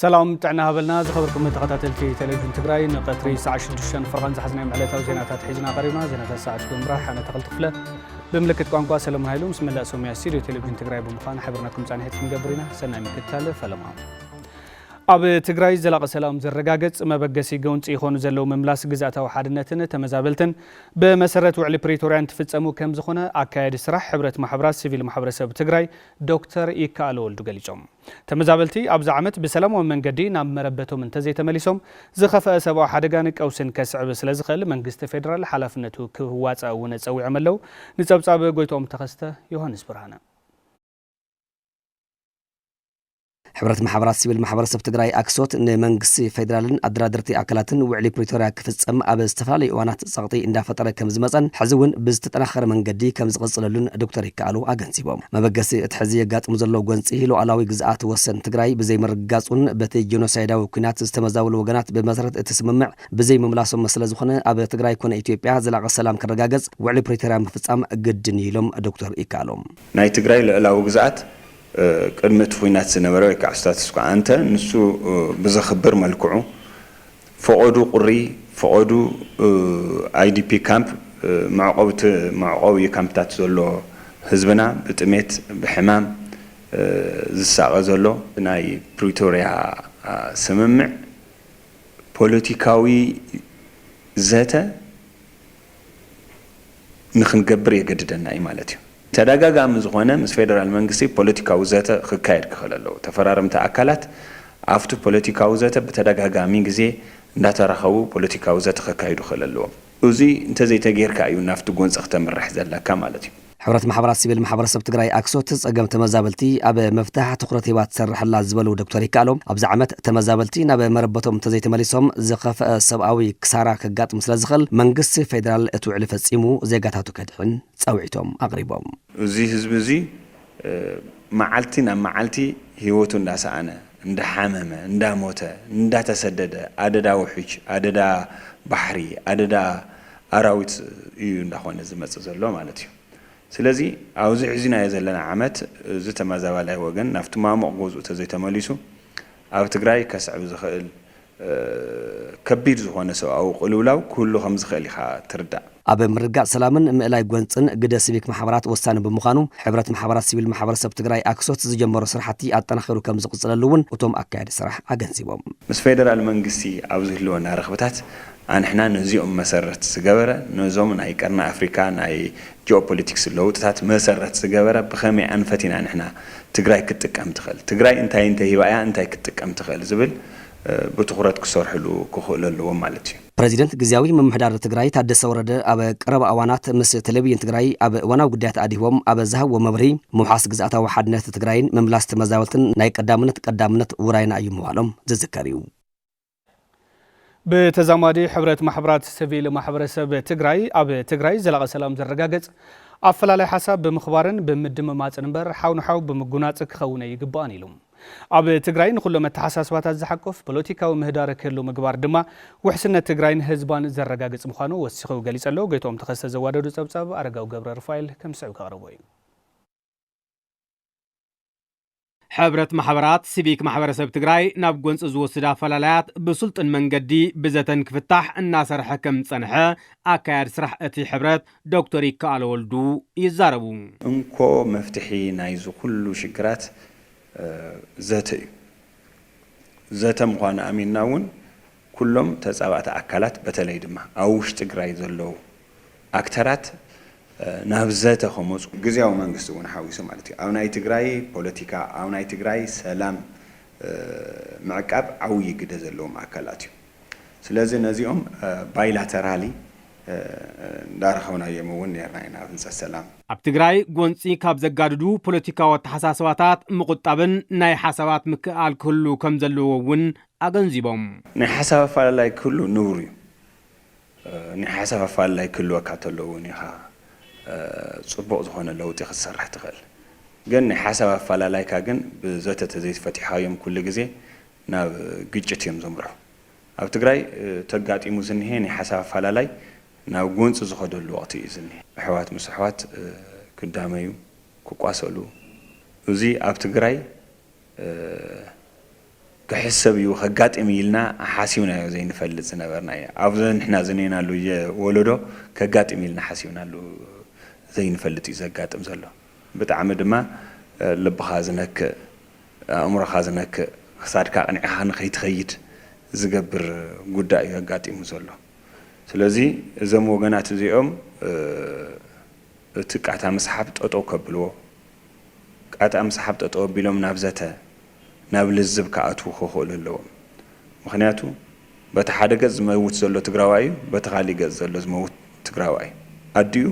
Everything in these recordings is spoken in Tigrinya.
ሰላም ጥዕና ሃበልና ዝኸበርኩም ተኸታተልቲ ቴሌቪዥን ትግራይ፣ ንቀትሪ ሰዓት ሽዱሽተ ፍርቓን ዝሓዝናዮም ዕለታዊ ዜናታት ሒዝና ቀሪብና። ዜናታት ሰዓት ብምምራሕ ኣነ ተኽልቲ ክፍለ፣ ብምልክት ቋንቋ ሰለሞን ሃይሉ ምስ መላእ ሰሙያ ስቱድዮ ቴሌቪዥን ትግራይ ብምዃን ሓቢርናኩም ጻንሒት ክንገብር ኢና። ሰናይ ምክትታል ፈለማ። ኣብ ትግራይ ዘላቒ ሰላም ዘረጋግጽ መበገሲ ጎንጺ ይኾኑ ዘለዉ ምምላስ ግዝኣታዊ ሓድነትን ተመዛበልትን ብመሰረት ውዕሊ ፕሪቶርያ እንትፍጸሙ ከም ዝኾነ ኣካያዲ ስራሕ ሕብረት ማሕበራት ሲቪል ማሕበረሰብ ትግራይ ዶክተር ይከኣሎ ወልዱ ገሊጾም። ተመዛበልቲ ኣብዚ ዓመት ብሰላማዊ መንገዲ ናብ መረበቶም እንተዘይተመሊሶም ዝኸፍአ ሰብኣዊ ሓደጋን ቀውስን ከስዕብ ስለዝኽእል መንግስቲ ፌደራል ሓላፍነቱ ክዋጻእ እውን ጸዊዖም ኣለዉ። ንጸብጻብ ጎይትኦም ተኸስተ፣ ዮሃንስ ብርሃነ። ሕብረት ማሕበራት ሲቪል ማሕበረሰብ ትግራይ ኣክሶት ንመንግስቲ ፌደራልን ኣደራደርቲ ኣካላትን ውዕሊ ፕሪቶርያ ክፍጸም ኣብ ዝተፈላለዩ እዋናት ጸቕጢ እንዳፈጠረ ከም ዝመጸን ሕዚ እውን ብዝተጠናኸረ መንገዲ ከም ዝቕጽለሉን ዶክተር ይከኣሉ ኣገንዚቦም። መበገሲ እቲ ሕዚ የጋጥሙ ዘሎ ጎንፂ ሉዓላዊ ግዝኣት ወሰን ትግራይ ብዘይምርግጋፁን በቲ ጄኖሳይዳዊ ኲናት ዝተመዛበሉ ወገናት ብመሰረት እቲ ስምምዕ ብዘይምምላሶም ስለዝኾነ ኣብ ትግራይ ኮነ ኢትዮጵያ ዘላቒ ሰላም ክረጋገፅ ውዕሊ ፕሪቶርያ ምፍፃም ግድን እዩ ኢሎም ዶክተር ይከኣሉ። ናይ ትግራይ ልዕላዊ ግዝኣት፣ እ፣ ቅድሚ እቲ ኲናት ዝነበረ ወይ ከዓ ስታትስ ኳ ኣንተ ንሱ፣ እ፣ ብዘኽብር መልክዑ ፈቐዱ ቁሪ፣ ፈቐዱ፣ እ፣ ኣይ ዲ ፒ ካምፕ፣ እ፣ መዕቆቢ ት-፣ መዕቆቢ ካምፕታት ዘሎ ህዝብና ብጥሜት፣ ብሕማም፣ እ፣ ዝሳቐ ዘሎ ናይ ፕሪቶርያ፣ አ፣ ስምምዕ ፖለቲካዊ ዘተ ንኽንገብር የገድደና እዩ ማለት እዩ። ተደጋጋሚ ዝኾነ ምስ ፌደራል መንግስቲ ፖለቲካዊ ዘተ ክካየድ ክኽእል ኣለዎ። ተፈራረምቲ ኣካላት ኣብቲ ፖለቲካዊ ዘተ ብተደጋጋሚ ግዜ እንዳተራኸቡ ፖለቲካዊ ዘተ ከካይዱ ክኽእል ኣለዎም። እዚ እንተዘይተጌርካ እዩ ናብቲ ጎንፂ ክተምርሕ ዘለካ ማለት እዩ። ሕብረት ማሕበራት ሲቪል ማሕበረሰብ ትግራይ ኣክሶት ፀገም ተመዛበልቲ ኣብ ምፍታሕ ትኹረት ሂባ ትሰርሕ ኣላ ዝበሉ ዶክተር ይከኣሎም፣ ኣብዚ ዓመት ተመዛበልቲ ናብ መረበቶም እንተዘይተመሊሶም ዝኸፍአ ሰብኣዊ ክሳራ ከጋጥም ስለዝኽእል መንግስቲ ፌደራል እቲ ውዕሊ ፈፂሙ ዜጋታቱ ከድሕን ፃውዒቶም ኣቕሪቦም። እዚ ህዝቢ እዚ፣ እ፣ መዓልቲ ናብ መዓልቲ ህይወቱ እንዳሰኣነ፣ እንዳሓመመ፣ እንዳሞተ፣ እንዳተሰደደ፣ ኣደዳ ውሕጅ፣ ኣደዳ ባሕሪ፣ ኣደዳ ኣራዊት እዩ እንዳኾነ ዝመጽእ ዘሎ ማለት እዩ። ስለዚ ኣብዚ ሒዝናዮ ዘለና ዓመት እዚ ተመዛባላይ ወገን ናብቲ ማሙቕ ገዝኡ ተዘይተመሊሱ ኣብ ትግራይ ከስዕብ ዝኽእል፣ እ፣ ከቢድ ዝኾነ ሰብኣዊ ቅልውላው ክህሉ ከም ዝኽእል ኢኻ ትርዳእ። ኣብ ምርግጋጽ ሰላምን ምእላይ ጎንጽን ግደ ሲቪክ ማሕበራት ወሳኒ ብምዃኑ ሕብረት ማሕበራት ሲቪል ማሕበረሰብ ትግራይ ኣክሶት ዝጀመሮ ስራሕቲ ኣጠናኺሩ ከም ዝቕጽለሉ እውን እቶም ኣካያዲ ስራሕ ኣገንዚቦም። ምስ ፌደራል መንግስቲ ኣብ ዝህልወና ርኽብታት ኣንሕና ነዚኦም መሰረት ዝገበረ፣ ነዞም ናይ ቀርኒ ኣፍሪካ ናይ ጂኦፖለቲክስ ለውጥታት መሰረት ዝገበረ ብኸመይ ኣንፈት ኢና ንሕና ትግራይ ክትጥቀም ትኽእል፣ ትግራይ እንታይ እንተሂባ እያ እንታይ ክትጥቀም ትኽእል ዝብል፣ እ፣ ብትኹረት ክሰርሕሉ ክኽእሉ ኣለዎም ማለት እዩ። ፕረዚደንት ግዝያዊ ምምሕዳር ትግራይ ታደሰ ወረደ ኣብ ቀረባ እዋናት ምስ ቴሌቪዥን ትግራይ ኣብ እዋናዊ ጉዳያት ኣድሂቦም ኣብ ዝሃብዎ መብርሂ ምውሓስ ግዝኣታዊ ሓድነት ትግራይን ምምላስ ተመዛበልትን ናይ ቀዳምነት ቀዳምነት ውራይና እዩ ምባሎም ዝዝከር እዩ። ብተዛማዲ ሕብረት ማሕበራት ሲቪል ማሕበረሰብ ትግራይ ኣብ ትግራይ ዘላቒ ሰላም ዘረጋግጽ ኣፈላላይ ሓሳብ ብምኽባርን ብምድምማፅን እምበር ሓው ንሓው ብምጉናፅ ክኸውን ኣይግባእን ኢሉ። ኣብ ትግራይ ንኩሎም ኣተሓሳስባታት ዝሓቁፍ ፖለቲካዊ ምህዳር ክህሉ ምግባር ድማ ውሕስነት ትግራይን ህዝባን ዘረጋግጽ ምዃኑ ወሲኹ ገሊጹ ኣሎ። ጎይትኦም ተኸስተ ዘዋደዶ ጸብጻብ ኣረጋዊ ገብረ ሩፋኤል ከም ዝስዕብ ከቕርቦ እዩ። ሕብረት ማሕበራት ሲቪክ ማሕበረሰብ ትግራይ ናብ ጎንፂ ዝወስድ ኣፈላላያት ብስልጡን መንገዲ ብዘተን ክፍታሕ እናሰርሐ ከም ዝፀንሐ ኣካያዲ ስራሕ እቲ ሕብረት ዶክተር ይከኣሎ ወልዱ ይዛረቡ። እንኮ መፍትሒ ናይዚ ኩሉ ሽግራት፣ እ፣ ዘተ እዩ። ዘተ ምዃኑ ኣሚንና እውን ኩሎም ተጻባእቲ ኣካላት በተለይ ድማ ኣብ ውሽጢ ትግራይ ዘለዉ ኣክተራት፣ እ፣ ናብ ዘተ ከመፁ ግዝያዊ መንግስቲ እውን ሓዊሱ ማለት እዩ። ኣብ ናይ ትግራይ ፖለቲካ፣ ኣብ ናይ ትግራይ ሰላም፣ እ፣ ምዕቃብ ዓብዪ ግደ ዘለዎም ኣካላት እዩ። ስለዚ ነዚኦም፣ እ፣ ባይላተራሊ፣ እ፣ እንዳረኸብናዮም እውን ነርና ኢና ኣብ ህንፀት ሰላም። ኣብ ትግራይ ጎንፂ ካብ ዘጋድዱ ፖለቲካዊ ኣተሓሳስባታት ምቑጣብን ናይ ሓሳባት ምክእኣል ክህሉ ከም ዘለዎ እውን ኣገንዚቦም። ናይ ሓሳብ ኣፈላላይ ክህሉ ንቡር እዩ። እ፣ ናይ ሓሳብ ኣፈላላይ ክህልወካ ተሎ እውን ኢኻ፣ እ፣ ፅቡቕ ዝኾነ ለውጢ ክትሰርሕ ትኽእል። ግን ናይ ሓሳብ ኣፈላላይካ ግን ብዘተ ተዘይፈቲሕካዮም ኩሉ ግዜ ናብ ግጭት እዮም ዘምርሑ። ኣብ ትግራይ፣ እ፣ ተጋጢሙ ዝንሄ ናይ ሓሳብ ኣፈላላይ ናብ ጎንፂ ዝኸደሉ ወቕቲ እዩ ዝንሄ። ኣሕዋት ምስ ኣሕዋት፣ እ፣ ክዳመዩ፣ ክቋሰሉ፣ እዚ ኣብ ትግራይ፣ እ፣ ክሕሰብ እዩ ከጋጥም ኢልና ሓሲብናዮ ዘይንፈልጥ ዝነበርና እዩ። ኣብዚ ንሕና ዝኔናሉ ወለዶ ከጋጥም ኢልና ሓሲብናሉ ዘይንፈልጥ እዩ ዘጋጥም ዘሎ። ብጣዕሚ ድማ ልብኻ ዝነክእ፣ ኣእምሮኻ ዝነክእ፣ ክሳድካ ኣቕኒዕኻ ንኸይትኸይድ ዝገብር ጉዳይ እዩ ኣጋጢሙ ዘሎ። ስለዚ እዞም ወገናት እዚኦም እቲ ቃታ ምስሓብ ጠጠው ከብልዎ፣ ቃታ ምስሓብ ጠጠው ኣቢሎም ናብ ዘተ፣ ናብ ልዝብ ክኣትዉ ክኽእሉ ኣለዎም። ምኽንያቱ በቲ ሓደ ገጽ ዝመውት ዘሎ ትግራዋይ እዩ፣ በቲ ካሊእ ገጽ ዘሎ ዝመውት ትግራዋይ እዩ። ኣዲኡ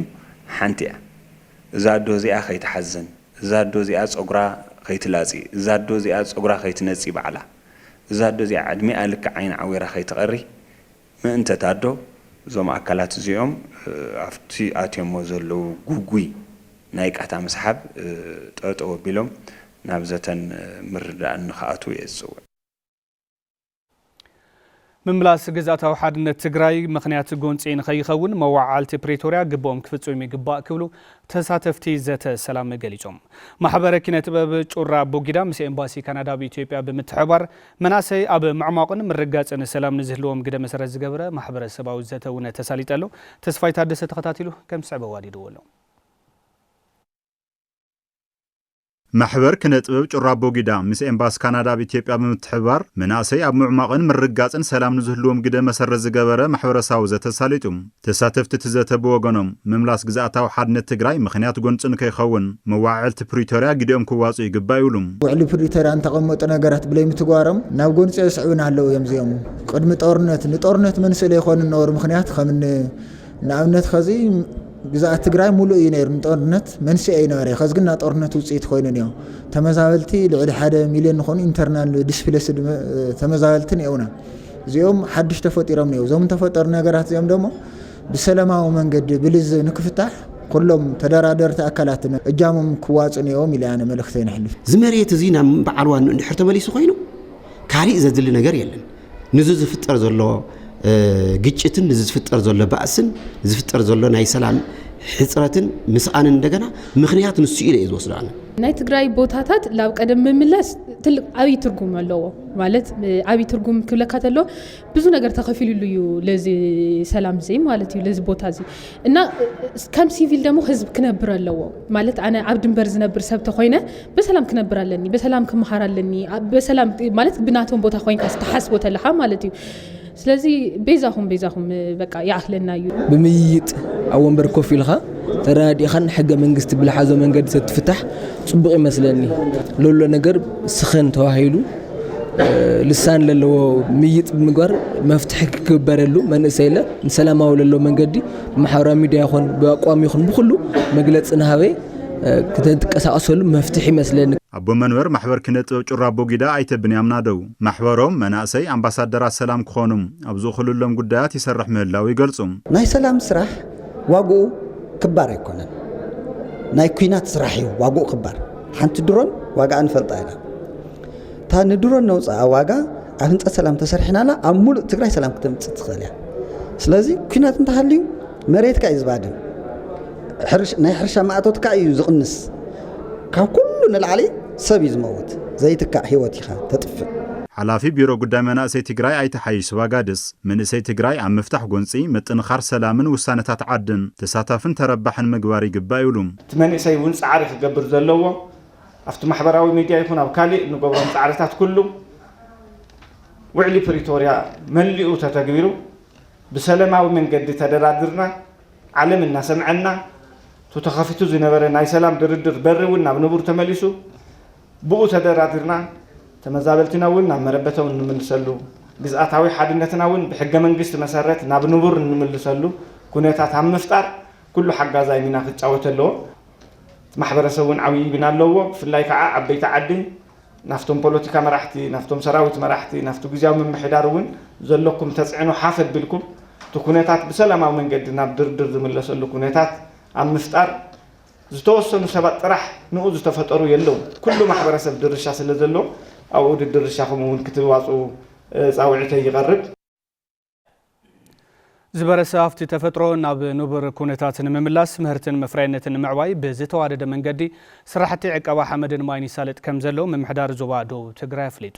ሓንቲ እያ። እዛ ኣዶ እዚኣ ከይትሓዝን፣ እዛ ኣዶ እዚኣ ጸጉራ ከይትላጺ፣ እዛ ኣዶ እዚኣ ጸጉራ ከይትነጺ ባዕላ፣ እዛ ኣዶ እዚኣ ዕድሚኣ ልክዕ ዓይኒ ዓዊራ ከይትቐሪ ምእንተ ታዶ እዞም ኣካላት እዚኦም ኣብቲ ኣትዮሞ ዘለዉ ጉጉይ ናይ ቃታ ምስሓብ ጠጠው ኣቢሎም ናብ ዘተን ምርዳእን ንክኣትዉ እየ ዝፅውዕ። ምምላስ ግዝኣታዊ ሓድነት ትግራይ ምኽንያት ጎንፂ ንኸይኸውን መዋዓልቲ ፕሪቶርያ ግብኦም ክፍፅሙ ይግባእ ክብሉ ተሳተፍቲ ዘተ ሰላም ገሊፆም። ማሕበረ ኪነ ጥበብ ጩራ ኣቦጊዳ ምስ ኤምባሲ ካናዳ ኣብ ኢትዮጵያ ብምትሕብባር መናእሰይ ኣብ ምዕሟቕን ምርግጋፅን ሰላም ንዝህልዎም ግደ መሰረት ዝገበረ ማሕበረሰባዊ ዘተ እውን ተሳሊጠ ኣሎ። ተስፋይ ታደሰ ተኸታቲሉ ከም ዝስዕብ ኣዋዲድዎ ኣሎ። ማሕበር ኪነ ጥበብ ጩራ ኣቦጊዳ ምስ ኤምባሲ ካናዳ ኣብ ኢትዮጵያ ብምትሕብባር መናእሰይ ኣብ ምዕሟቕን ምርግጋፅን ሰላም ንዝህልዎም ግደ መሰረት ዝገበረ ማሕበረሰባዊ ዘተ ኣሳሊጡ። ተሳተፍቲ እቲ ዘተ ብወገኖም ምምላስ ግዝኣታዊ ሓድነት ትግራይ ምኽንያት ጎንፂ ንከይኸውን መዋዕዕልቲ ፕሪቶርያ ግዲኦም ክዋፅኡ ይግባእ ይብሉ። ውዕሊ ፕሪቶርያ እንተቐመጡ ነገራት ብለይ ምትግባሮም ናብ ጎንፂ የስዕቡና ኣለዉ እዮም እዚኦም። ቅድሚ ጦርነት ንጦርነት መንስእ ለይኾኑ ነበሩ ምኽንያት ከም ንኣብነት ኸዚ ግዝኣት ትግራይ ሙሉእ እዩ ነይሩ ንጦርነት መንስኤ እዩ ነበረ። ኸዚ ግን ናብ ጦርነት ውፅኢት ኮይኑ እኒኦ። ተመዛበልቲ ልዕሊ ሓደ ሚልዮን ዝኾኑ ኢንተርናል ዲስፕሌስድ ተመዛበልቲ እኒኦና። እዚኦም ሓድሽ ተፈጢሮም እኒኦ። እዞም ተፈጠሩ ነገራት እዚኦም ደግሞ ብሰላማዊ መንገዲ ብልዝ ንክፍታሕ ኩሎም ተደራደርቲ ኣካላት እጃሞም ክዋፁ እኒኦም ኢለ ኣነ መልእክተይ ነሕልፍ። እዚ መሬት እዚ ናብ በዓል ዋንኡ እንድሕር ተመሊሱ ኮይኑ ካሊእ ዘድሊ ነገር የለን። ንዚ ዝፍጠር ዘሎ ግጭትን ንዚ ዝፍጠር ዘሎ ባእስን ዝፍጠር ዘሎ ናይ ሰላም ሕፅረትን ምስኣንን እንደገና ምኽንያት ንሱ ኢለ እየ ዝወስዶ ኣነ። ናይ ትግራይ ቦታታት ላብ ቀደም ምምለስ ትልቅ ዓብይ ትርጉም ኣለዎ። ማለት ዓብይ ትርጉም ክብለካ ተሎ ብዙ ነገር ተኸፊሉሉ እዩ ለዚ ሰላም እዚ ማለት እዩ ለዚ ቦታ እዚ እና ከም ሲቪል ደግሞ ህዝብ ክነብር ኣለዎ ማለት ኣነ ኣብ ድንበር ዝነብር ሰብ ተኾይነ በሰላም ክነብር ኣለኒ በሰላም ክመሃር ኣለኒ በሰላም ማለት ብናቶም ቦታ ኮይንካ ዝተሓስቦ ተለኻ ማለት እዩ ስለዚ ቤዛኹም ቤዛኹም በቃ ይኣኽለና እዩ። ብምይይጥ ኣብ ወንበር ኮፍ ኢልኻ ተረዳዲእኻን ሕገ መንግስቲ ብልሓዞ መንገዲ ተትፍታሕ ፅቡቕ ይመስለኒ። ለሎ ነገር ስኸን ተባሂሉ ልሳን ለለዎ ምይጥ ብምግባር መፍትሒ ክግበረሉ መንእሰይ ለ ንሰላማዊ ለሎ መንገዲ ብማሕበራዊ ሚድያ ይኹን ብኣቋም ይኹን ብኩሉ መግለፂ ናሃበ ክትንቀሳቀሰሉ መፍትሒ ይመስለኒ። ኣቦ መንበር ማሕበር ኪነ ጥበብ ጩራ ኣቦጊዳ ኣይተ ብንያም ናደው፣ ማሕበሮም መናእሰይ ኣምባሳደራት ሰላም ክኾኑ ኣብ ዝእኽሉሎም ጉዳያት ይሰርሕ ምህላው ይገልፁ። ናይ ሰላም ስራሕ ዋግኡ ክባር ኣይኮነን፣ ናይ ኲናት ስራሕ እዩ ዋግኡ ክባር። ሓንቲ ድሮን ዋግኣ ንፈልጣ ኢና። እታ ንድሮን ነውፅኣ ዋጋ ኣብ ህንፀት ሰላም ተሰሪሕናላ ኣብ ሙሉእ ትግራይ ሰላም ክተምፅእ ትኽእል እያ። ስለዚ ኲናት እንተሃልዩ መሬትካ እዩ ዝባድም፣ ናይ ሕርሻ ማእቶትካ እዩ ዝቕንስ። ካብ ኩሉ ንላዕሊ ሰብ እዩ ዝመውት፣ ዘይትካእ ህይወት ኢኻ ተጥፍእ። ሓላፊ ቢሮ ጉዳይ መናእሰይ ትግራይ ኣይተ ሓይሽ ስባጋድስ፣ መንእሰይ ትግራይ ኣብ ምፍታሕ ጎንፂ፣ ምጥንኻር ሰላምን ውሳነታት ዓድን ተሳታፍን ተረባሕን ምግባር ይግባእ ይብሉ። እቲ መንእሰይ እውን ፃዕሪ ክገብር ዘለዎ ኣብቲ ማሕበራዊ ሚድያ ይኹን ኣብ ካሊእ እንገብሮም ፃዕርታት ኩሉ ውዕሊ ፕሪቶርያ መሊኡ ተተግቢሩ ብሰለማዊ መንገዲ ተደራድርና ዓለም እናሰምዐና እቱ ተኸፊቱ ዝነበረ ናይ ሰላም ድርድር በሪ እውን ናብ ንቡር ተመሊሱ ብኡ ተደራዲርና ተመዛበልትና እውን ናብ መረበቶም እንምልሰሉ፣ ግዝኣታዊ ሓድነትና እውን ብሕገ መንግስቲ መሰረት ናብ ንቡር እንምልሰሉ ኩነታት ኣብ ምፍጣር ኩሉ ሓጋዛይ ሚና ክጫወት ኣለዎ። እቲ ማሕበረሰብ እውን ዓብዪ ሚና ኣለዎ። ብፍላይ ከዓ ዓበይቲ ዓዲ ናብቶም ፖለቲካ መራሕቲ፣ ናብቶም ሰራዊት መራሕቲ፣ ናብቲ ግዝያዊ ምምሕዳር እውን ዘለኩም ተፅዕኖ ሓፍ ኣቢልኩም እቲ ኩነታት ብሰላማዊ መንገዲ ናብ ድርድር ዝምለሰሉ ኩነታት ኣብ ምፍጣር ዝተወሰኑ ሰባት ጥራሕ ንኡ ዝተፈጠሩ የለውን። ኩሉ ማሕበረሰብ ድርሻ ስለ ዘለዎ ኣብኡ ድርሻኹም እውን ክትዋፅኡ ፃውዒተይ ይቐርብ። ዝበረሰ ሃፍቲ ተፈጥሮ ናብ ንቡር ኩነታት ንምምላስ፣ ምህርትን መፍረያይነትን ንምዕባይ ብዝተዋደደ መንገዲ ስራሕቲ ዕቀባ ሓመድን ማይን ይሳለጥ ከም ዘሎ ምምሕዳር ዞባ ደቡብ ትግራይ ኣፍሊጡ።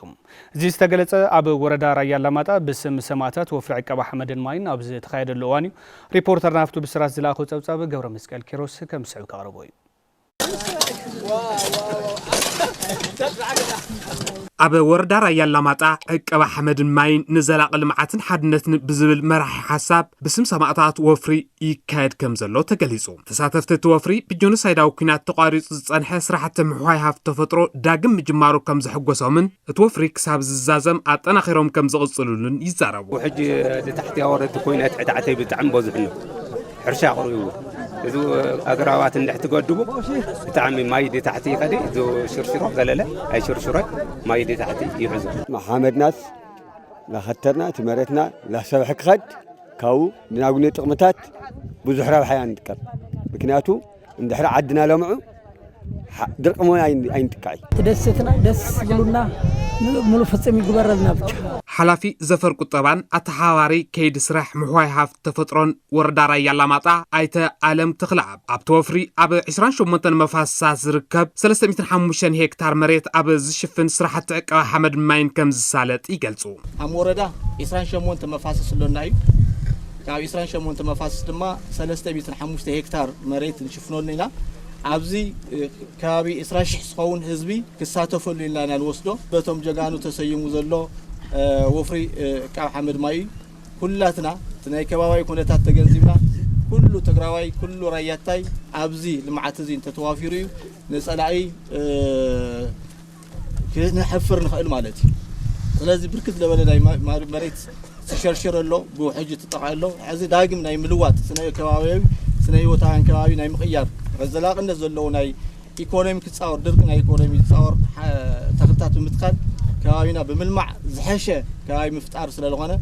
እዚ ዝተገለጸ ኣብ ወረዳ ራያ ኣላማጣ ብስም ሰማእታት ወፍሪ ዕቀባ ሓመድን ማይን ኣብ ዝተኻየደሉ እዋን እዩ። ሪፖርተርና ሃፍቱ ብስራት ዝለኣኾ ጸብጻብ ገብረ መስቀል ኪሮስ ከም ዝስዕብ ከቕርቦ እዩ። ኣብ ወረዳ ራያ ኣላማጣ ዕቀባ ሓመድን ማይን ንዘላቒ ልምዓትን ሓድነትን ብዝብል መራሒ ሓሳብ ብስም ሰማእታት ወፍሪ ይካየድ ከም ዘሎ ተገሊጹ። ተሳተፍቲ እቲ ወፍሪ ብጀኖሳይዳዊ ኲናት ተቋሪጹ ዝጸንሐ ስራሕቲ ምሕዋይ ሃፍቲ ተፈጥሮ ዳግም ምጅማሩ ከም ዘሐጎሶምን እቲ ወፍሪ ክሳብ ዝዛዘም ኣጠናኺሮም ከም ዝቕጽሉሉን ይዛረቡ። ሕጂ ድታሕቲ ኣወረድቲ ኮይና ትሕታዕተይ ብጣዕሚ በዝሑ ኣሎ። ሕርሻ ኣቕሪቡ እዚ ኣግራባት እንድሕ ትገድቡ ብጣዕሚ ማይ ድታሕቲ ይኸዲ እዚ ሽርሽሮ ዘለለ ኣይሽርሽሮይ ማይ ድታሕቲ ይሕዙ። ሓመድናስ ላኸተርና እቲ መሬትና ላሰብሐ ክኸድ ካብኡ ድናጉኒ ጥቕምታት ብዙሕ ረብሓ ኢና ንጥቀም። ምክንያቱ እንድሕሪ ዓድና ለምዑ ድርቂ መሆን ኣይንጥቃዕ። ትደስትና ደስ ብሉና ሙሉ ፍጽም ይግበረልና ብቻ። ሓላፊ ዘፈር ቁጠባን ኣተሓባባሪ ከይዲ ስራሕ ምሕዋይ ሃፍቲ ተፈጥሮን ወረዳ ራያ ኣላማጣ ኣይተ ኣለም ተኽለኣብ ኣብቲ ወፍሪ ኣብ ዕስራን ሸሞንተን መፋስሳት ዝርከብ ሰለስተ ሚእትን ሓሙሽተን ሄክታር መሬት ኣብ ዝሽፍን ስራሕቲ ዕቀባ ሓመድ ማይን ከም ዝሳለጥ ይገልጹ። ኣብ ወረዳ ዕስራን ሸሞንተ መፋስስ ኣሎና እዩ። ካብ ዕስራን ሸሞንተ መፋስስ ድማ ሰለስተ ሚእትን ሓሙሽተ ሄክታር መሬት ንሽፍነሉ ኢና። ኣብዚ ከባቢ ዕስራ ሽሕ ዝኸውን ህዝቢ ክሳተፈሉ ኢልና ኢና ንወስዶ። በቶም ጀጋኑ ተሰይሙ ዘሎ ወፍሪ ዕቃብ ሓመድ ማይ እዩ። ኩላትና እቲ ናይ ከባባዊ ኩነታት ተገንዚብና ኩሉ ትግራዋይ ኩሉ ራያታይ ኣብዚ ልምዓት እዚ እንተተዋፊሩ እዩ ንፀላኢ ክነሕፍር ንኽእል ማለት እዩ። ስለዚ ብርክት ዝበለ ናይ መሬት ዝሸርሽር ኣሎ፣ ብውሕጅ ትጠቕ ኣሎ። ሕዚ ዳግም ናይ ምልዋጥ ስነ ከባቢያዊ ስነ ህይወታውያን ከባቢ ናይ ምቕያር ዘላቕነት ዘለዎ ናይ ኢኮኖሚ ክፃወር ድርቂ ናይ ኢኮኖሚ ዝፃወር ተኽልታት ብምትካል ከባቢና ብምልማዕ ዝሐሸ ከባቢ ምፍጣር ስለዝኾነ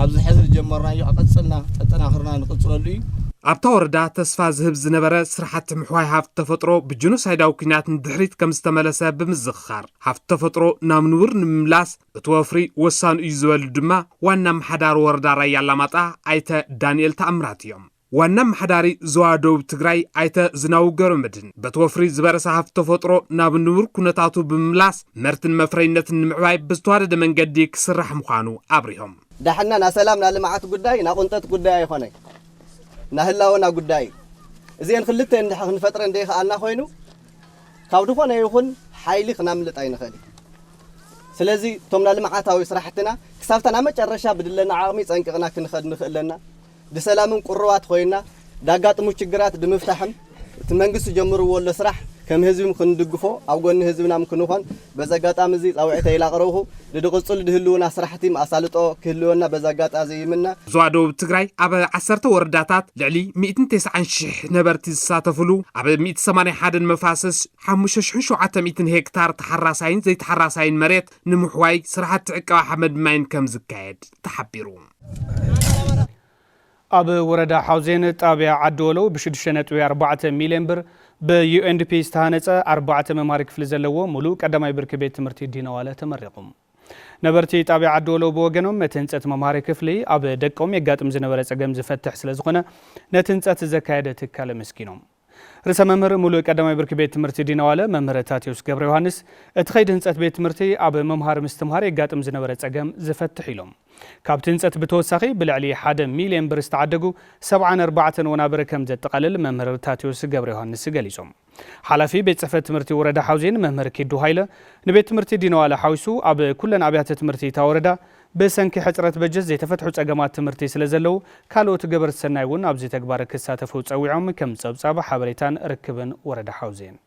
ኣብዚ ሕዚ ዝጀመርናዮ ኣቐፅልና ጠጠናኽርና ንቕፅለሉ እዩ። ኣብታ ወረዳ ተስፋ ዝህብ ዝነበረ ስራሕቲ ምሕዋይ ሃፍቲ ተፈጥሮ ብጀኖሳይዳዊ ኲናት ንድሕሪት ከም ዝተመለሰ ብምዝኽኻር ሃፍቲ ተፈጥሮ ናብ ንቡር ንምምላስ እቲ ወፍሪ ወሳኒ እዩ ዝበሉ ድማ ዋና ኣመሓዳሪ ወረዳ ራያ ኣላማጣ ኣይተ ዳንኤል ተኣምራት እዮም። ዋና ኣመሓዳሪ ዞባ ደቡብ ትግራይ ኣይተ ዝናቡ ገብረመድህን በቲ ወፍሪ ዝበረሰ ሃፍቲ ተፈጥሮ ናብ ንቡር ኩነታቱ ብምምላስ ምህርትን መፍረይነትን ንምዕባይ ብዝተዋደደ መንገዲ ክስራሕ ምዃኑ ኣብሪሆም። ዳሕና ና ሰላም ና ልምዓት ጉዳይ ና ቁንጠት ጉዳይ ኣይኾነይ ና ህላወና ጉዳይ እዩ። እዚአን ክልተ እንድሕ ክንፈጥረ እንደይኸኣልና ኮይኑ ካብ ዝኾነ ይኹን ሓይሊ ክናምልጥ ኣይንኽእል እዩ። ስለዚ እቶም ና ልምዓታዊ ስራሕትና ክሳብታ ና መጨረሻ ብድለና ዓቕሚ ፀንቅቕና ክንኸድ ንኽእል ኣለና። ድሰላምን ቁሩባት ኮይና ዳጋጥሙ ችግራት ድምፍታሕም እቲ መንግስቲ ጀምርዎ ኣሎ ስራሕ ከም ህዝብም ክንድግፎ ኣብ ጎኒ ህዝብናም ክንኾን በዚ ኣጋጣሚ እዚ ፃውዒተይ ላቕረብኹ ድድቕፅል ድህልውና ስራሕቲ ኣሳልጦ ክህልወና በዚ ኣጋጣ እዚ ይምነ። ዞባ ደቡብ ትግራይ ኣብ ዓሰርተ ወረዳታት ልዕሊ ሚእትን ተስዓን ሽሕ ነበርቲ ዝሳተፍሉ ኣብ ሚእቲ ሰማንያ ሓደን መፋስስ ሓሙሽተ ሽሕን ሸውዓተ ሚእትን ሄክታር ተሓራሳይን ዘይተሓራሳይን መሬት ንምሕዋይ ስራሕቲ ዕቀባ ሓመድ ማይን ከም ዝካየድ ተሓቢሩ። ኣብ ወረዳ ሓውዜን ጣብያ ዓዲ ወለው ብሽዱሽተ ነጥቢ ኣርባዕተ ሚልዮን ብር ብዩኤንዲፒ ዝተሃነፀ ኣርባዕተ መምሃሪ ክፍሊ ዘለዎ ሙሉእ ቀዳማይ ብርኪ ቤት ትምህርቲ ዲነዋለ ተመሪቑ። ነበርቲ ጣብያ ዓዲ ወለው ብወገኖም እቲ ህንፀት መምሃሪ ክፍሊ ኣብ ደቆም የጋጥም ዝነበረ ፀገም ዝፈትሕ ስለዝኾነ ነቲ ህንፀት ዘካየደ ትካል ኣመስጊኖም። ርእሰ መምህር ሙሉእ ቀዳማይ ብርኪ ቤት ትምህርቲ ዲናዋለ መምህር ታቴዎስ ገብረ ዮሃንስ እቲ ኸይዲ ህንፀት ቤት ትምህርቲ ኣብ መምሃር ምስትምሃር የጋጥም ዝነበረ ፀገም ዝፈትሕ ኢሎም። ካብቲ ህንፀት ብተወሳኺ ብልዕሊ ሓደ ሚልዮን ብር ዝተዓደጉ ሰብዓን ኣርባዕተን ወናብር ከም ዘጠቓልል መምህር ታቴዎስ ገብረ ዮሃንስ ገሊፆም። ሓላፊ ቤት ፅሕፈት ትምህርቲ ወረዳ ሓውዜን መምህር ኪዱ ሃይለ ንቤት ትምህርቲ ዲነዋለ ሓዊሱ ኣብ ኩለን ኣብያተ ትምህርቲ እታ ወረዳ ብሰንኪ ሕፅረት በጀት ዘይተፈትሑ ፀገማት ትምህርቲ ስለዘለዉ ካልኦት ገበርቲ ሰናይ እውን ኣብዚ ተግባር ክሳተፉ ፀዊዖም ከም ፀብፃብ ሓበሬታን ርክብን ወረዳ ሓውዜን።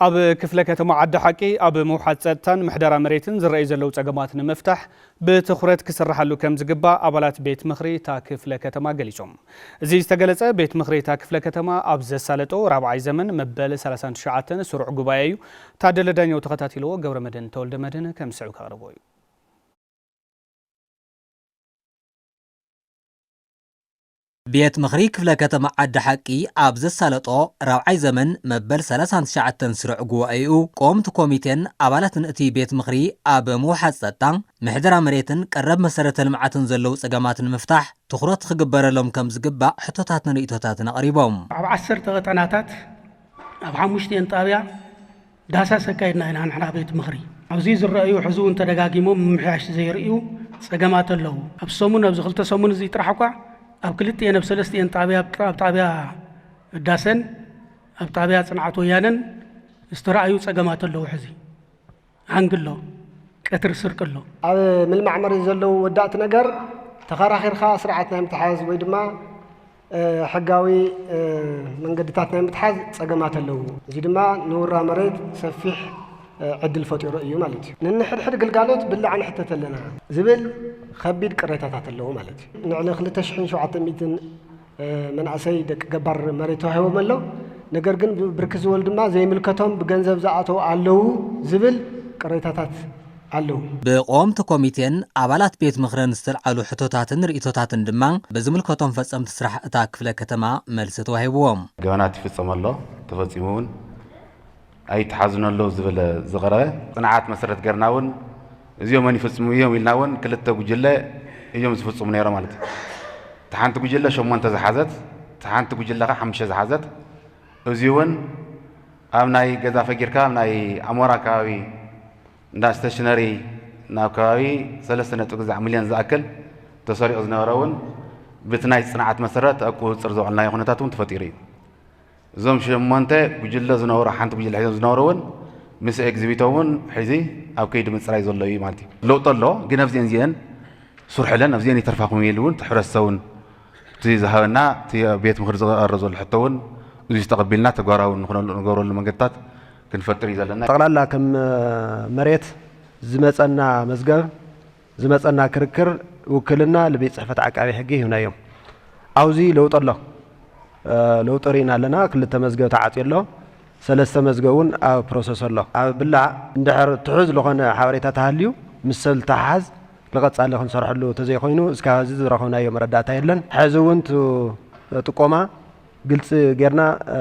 ኣብ ክፍለ ከተማ ዓዲ ሓቂ ኣብ ምውሓድ ፀጥታን ምሕደራ መሬትን ዝረኣዩ ዘለዉ ፀገማት ንምፍታሕ ብትኹረት ክስራሓሉ ከም ዝግባእ ኣባላት ቤት ምኽሪ እታ ክፍለ ከተማ ገሊፆም። እዚ ዝተገለፀ ቤት ምኽሪ እታ ክፍለ ከተማ ኣብ ዘሳለጦ ራብዓይ ዘመን መበል ሰላሳን ትሽዓተን ስሩዕ ጉባኤ እዩ። ታደለ ዳኛው ተኸታቲልዎ ገብረ መድህን ተወልደ መድህን ከም ዝስዕብ ከቕርቦ እዩ። ቤት ምኽሪ ክፍለ ከተማ ዓዲ ሓቂ ኣብ ዘሳለጦ ራብዓይ ዘመን መበል ሰላሳን ትሽዓተን ስሩዕ ጉባኤኡ፣ ቆምቲ ኮሚቴን ኣባላትን እቲ ቤት ምኽሪ ኣብ ምውሓዝ ጸጥታ፣ ምሕደራ መሬትን ቀረብ መሰረተ ልምዓትን ዘለዉ ጸገማት ንምፍታሕ ትኹረት ክግበረሎም ከም ዝግባእ ሕቶታትን ርእይቶታትን ኣቕሪቦም። ኣብ ዓሰርተ ቀጠናታት ኣብ ሓሙሽቲኤን ጣብያ ዳህሳስ ኣካይድና ኢና ንሕና ቤት ምኽሪ። ኣብዚ ዝረኣዩ ሕዚ እውን ተደጋጊሞም ምምሕያሽ ዘይርእዩ ጸገማት ኣለዉ። ኣብ ሰሙን፣ ኣብዚ ክልተ ሰሙን እዚ ጥራሕ እኳ ኣብ ክልቲኤን ኣብ ሰለስቲኤን ጣብያ፣ ኣብ ጣብያ ዳሰን ኣብ ጣብያ ጽንዓት ወያነን ዝተረኣዩ ጸገማት ኣለዉ። ሕዚ ሃንግ ኣሎ፣ ቀትሪ ስርቂ ኣሎ። ኣብ ምልማዕ መሬት ዘለዉ ወዳእቲ ነገር ተኸራኺርካ ስርዓት ናይ ምትሓዝ ወይ ድማ፣ እ፣ ሕጋዊ፣ እ፣ መንገድታት ናይ ምትሓዝ ጸገማት ኣለዉ። እዚ ድማ ንውራ መሬት ሰፊሕ፣ እ፣ ዕድል ፈጢሩ እዩ ማለት እዩ። ንንሕድሕድ ግልጋሎት ብላዕ ንሕተት ኣለና ዝብል ከቢድ ቅሬታታት ኣለዉ ማለት እዩ። ንዕሊ ክልተ ሽሕን ሸውዓተ ሚእትን እ፣ መናእሰይ ደቂ ገባር መሬት ተዋሂቦም ኣሎ። ነገር ግን ብ-፣ ብርክት ዝበሉ ድማ ዘይምልከቶም ብገንዘብ ዝኣተዉ ኣለዉ ዝብል ቅሬታታት ኣለዉ። ብቆምቲ ኮሚቴን ኣባላት ቤት ምኽርን ዝተልዓሉ ሕቶታትን ርእይቶታትን ድማ ብዝምልከቶም ፈጸምቲ ስራሕ እታ ክፍለ ከተማ መልሲ ተዋሂብዎም። ገበናት ይፍጸም ኣሎ፣ ተፈጺሙ እውን ኣይተሓዙን ኣለዉ ዝብል ዝቐረበ ጽንዓት መሰረት ገርና እውን እዚኦም መን ይፍጽሙ እዮም ኢልና እውን ክልተ ጉጅለ እዮም ዝፍጽሙ ነይሮም ማለት እዩ። እቲ ሓንቲ ጉጅለ ሸሞንተ ዝሓዘት፣ እቲ ሓንቲ ጉጅለ ከዓ ሓሙሽተ ዝሓዘት። እዚ እውን ኣብ ናይ ገዛ ፈጊርካ ኣብ ናይ ኣሞራ ከባቢ እንዳ ስቴሽነሪ ናብ ከባቢ ሰለስተ ነጥቢ ግዛዕ ሚልዮን ዝኣክል ተሰሪቑ ዝነበረ እውን ብቲ ናይ ጽንዓት መሰረት ኣብ ቁጽጽር ዘውዕልናዮ ኩነታት እውን ተፈጢሩ እዩ። እዞም ሸሞንተ ጉጅለ ዝነበሩ፣ ሓንቲ ጉጅለ ሒዞም ዝነበሩ እውን ምስ ኤግዚቢቶም እውን ሕዚ ኣብ ከይዲ ምፅራይ ዘሎ እዩ ማለት እዩ። ለውጢ ኣሎ፣ ግን ኣብዚአን እዚአን ስርሕለን ኣብዚአን ይተርፋኹም ኢሉ እውን እቲ ሕብረተሰብ እውን እቲ ዝሃበና እቲ ቤት ምኽሪ ዝቐረበ ዘሎ ሕቶ እውን እዚ ተቐቢልና ተግባራዊ ንኹነሉ፣ ንገብረሉ መንገድታት ክንፈጥር እዩ ዘለና። ጠቕላላ ከም መሬት ዝመፀና መዝገብ ዝመጸና ክርክር ውክልና ንቤት ጽሕፈት ዓቃቢ ሕጊ ሂብናዮም። ኣብዚ ለውጢ ኣሎ። እ፣ ለውጢ ርኢና ኣለና። ክልተ መዝገብ ተዓጽዩ ኣሎ። ሰለስተ መዝገብ እውን ኣብ ፕሮሰስ ኣሎ። ኣብ ብላዕ እንድሕር ትሑዝ ዝኾነ ሓበሬታ ተሃልዩ ምስ ሰብ ዝተሓዝ ንቐጻሊ ክንሰርሐሉ ተዘይኮይኑ እስካብ ሕዚ ዝረኸብናዮ መረዳእታ የለን። ሕዚ እውን ቱ ጥቆማ ግልጺ ጌርና፣ እ፣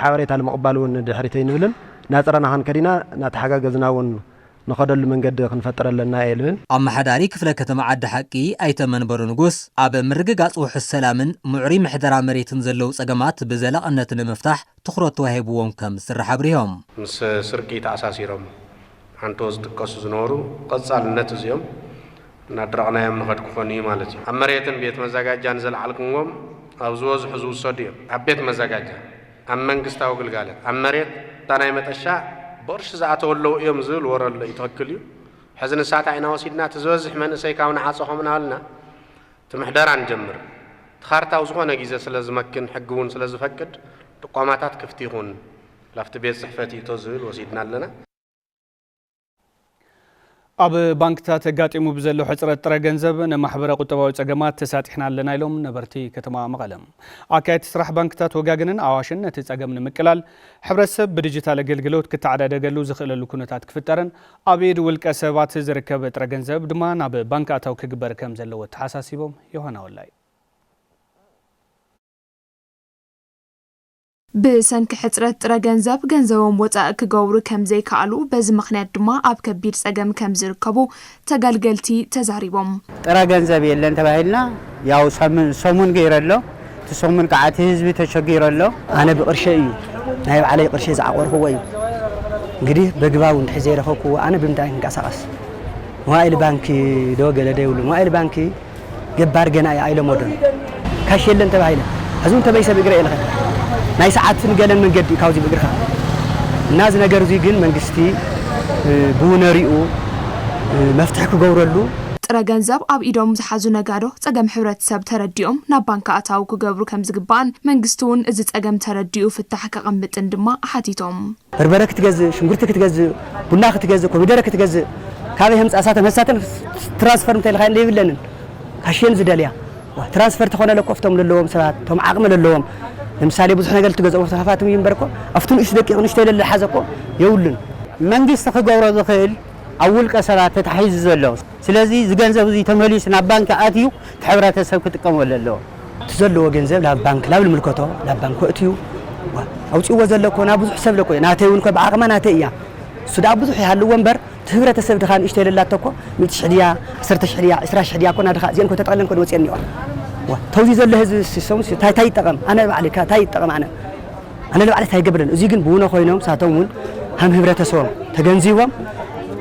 ሓበሬታ ንምቕባል እውን ድሕሪት ኣይንብልን። እናጽረና ክንከድ ኢና፣ እናተሓጋገዝና እውን ንኸደሉ መንገዲ ክንፈጥር ኣለና እየ ልብል። ኣመሓዳሪ ክፍለ ከተማ ዓዲ ሓቂ ኣይተ መንበሩ ንጉስ፣ ኣብ ምርግጋጽ ውሑስ ሰላምን ምዕሩይ ምሕደራ መሬትን ዘለዉ ጸገማት ብዘላቕነት ንምፍታሕ ትኹረት ተዋሂብዎም ከም ዝስራሕ ኣብሪሆም። ምስ ስርቂ ተኣሳሲሮም ሓንቶ ዝጥቀሱ ዝነበሩ ቀጻልነት እዚኦም እናድረቕናዮም ንኸድ ክኾኑ እዩ ማለት እዩ። ኣብ መሬትን ቤት መዘጋጃን ዘልዓልኩምዎም ኣብ ዝበዝሑ ዝውሰዱ እዮም። ኣብ ቤት መዘጋጃ፣ ኣብ መንግስታዊ ግልጋሎት፣ ኣብ መሬት እታ ናይ መጠሻ ብቕርሺ ዝኣተወ ኣለዉ እዮም ዝብል ወረ ኣሎ እዩ፣ ትኽክል እዩ። ሕዚ ንሳታ ኢና ወሲድና፣ እቲ ዝበዝሕ መንእሰይ ካብ ንዓጾ ከም ናበልና እቲ ምሕደራ ንጀምር። እቲ ካርታ ኣብ ዝኾነ ግዜ ስለ ዝመክን፣ ሕጊ እውን ስለ ዝፈቅድ፣ ጥቆማታት ክፍቲ ይኹን፣ ላፍቲ ቤት ጽሕፈት ይእቶ ዝብል ወሲድና ኣለና። ኣብ ባንክታት ኣጋጢሙ ብዘሎ ሕጽረት ጥረ ገንዘብ ንማሕበረ ቁጠባዊ ጸገማት ተሳጢሕና ኣለና ኢሎም ነበርቲ ከተማ መቐለ። ኣካየድቲ ስራሕ ባንክታት ወጋገንን ኣዋሽን ነቲ ጸገም ንምቅላል ሕብረተሰብ ብዲጂታል ኣገልግሎት ክተዓዳደገሉ ዝኽእለሉ ኩነታት ክፍጠርን ኣብ ኢድ ውልቀ ሰባት ዝርከብ ጥረ ገንዘብ ድማ ናብ ባንክ ኣታዊ ክግበር ከም ዘለዎ ተሓሳሲቦም። ዮሃና ወላይ። ብሰንኪ ሕጽረት ጥረ ገንዘብ ገንዘቦም ወጻኢ ክገብሩ ከም ዘይከኣሉ፣ በዚ ምኽንያት ድማ ኣብ ከቢድ ጸገም ከም ዝርከቡ ተገልገልቲ ተዛሪቦም። ጥረ ገንዘብ የለን ተባሂልና፣ ያው ሰሙን ሰሙን ገይረ ኣሎ። እቲ ሰሙን ከዓ እቲ ህዝቢ ተሸጊሩ ኣሎ። ኣነ ብቕርሸይ እዩ፣ ናይ ባዕለይ ቅርሸይ ዝዓቆርክዎ እዩ። እንግዲህ በግባቡ እንድሕር ዘይረኸብክዎ ኣነ ብምንታይ ክንቀሳቐስ? መዋእል ባንኪ ዶ ገለ ዶ ይብሉ፣ መዋእል ባንኪ ገባር ገና እያ ኣይለመዶን። ካሽ የለን ተባሂለ። ሕዚ እውን ተመይሰ ብእግረ እየ ልኸድ። ናይ ሰዓትን ገለን መንገዲ እዩ ካብዚ ብእግርኻ። እና እዚ ነገር እዚ ግን መንግስቲ ብውነሪኡ መፍትሒ ክገብረሉ። ጥረ ገንዘብ ኣብ ኢዶም ዝሓዙ ነጋዶ ጸገም ሕብረተሰብ ተረዲኦም ናብ ባንክ ኣታዊ ክገብሩ ከም ዝግባእን መንግስቲ እውን እዚ ጸገም ተረዲኡ ፍታሕ ከቐምጥን ድማ ሓቲቶም። በርበረ ክትገዝእ፣ ሽንጉርቲ ክትገዝእ፣ ቡና ክትገዝእ፣ ኮሚደረ ክትገዝእ ካበይ ከምፅኣ? እሳተን ህሳተን ትራንስፈር እንተይልካ የብለንን። ካሽየን ዝደልያ ትራንስፈር ተኾነ ለኮ እፍቶም ለለዎም ሰባት፣ እቶም ዓቕሚ ለለዎም፣ ለምሳሌ ብዙሕ ነገር ልትገዝኦም ተኻፋትም እዩ እምበር እኮ ኣብቲ ንእሽቱ ደቂቕ ንእሽቶ ለለ ሓዘ እኮ የብሉን። መንግስቲ ክገብሮ ዝኽእል ኣብ ውልቀ ሰባት ተታሒዙ ዘሎ። ስለዚ እዚ ገንዘብ እዚ ተመሊሱ ናብ ባንኪ ኣትዩ እቲ ሕብረተሰብ ክጥቀመሉ ኣለዎ። እቲ ዘለዎ ገንዘብ ናብ ባንክ፣ ናብ ልምልከቶ ናብ ባንክ ከእትዩ። ዋ፣ ኣውፅእዎ ዘሎ እኮ ናብ ብዙሕ ሰብ ለኮ እዩ። ናተይ እውን እኮ ብዓቕማ ናተይ እያ። እሱ ደኣ ብዙሕ ይሃልዎ እምበር፣ እቲ ህብረተሰብ ድኻ ንእሽተይ ለላቶ እኮ፣ ሚእቲ ሽሕ ድያ፣ ዓሰርተ ሽሕ ድያ፣ ዕስራ ሽሕ ድያ እኮ ናድኻ እዚአን እኮ ተጠቕለን እኮ ወፅየን እኒዋ። ዋ፣ ተውዚ ዘሎ ህዝቢ ሲሶም ሲ-፣ ታይ፣ ታይ ይጠቐም? ኣነ ባዕሊ ካ-፣ ታይ ይጠቐም ኣነ? ኣነ ንባዕለይ እንታይ ይገብረለይ? እዚ ግን ብውነ ኮይኖም ሳቶም እውን ሃም ህብረተሰቦም ተገንዚቦም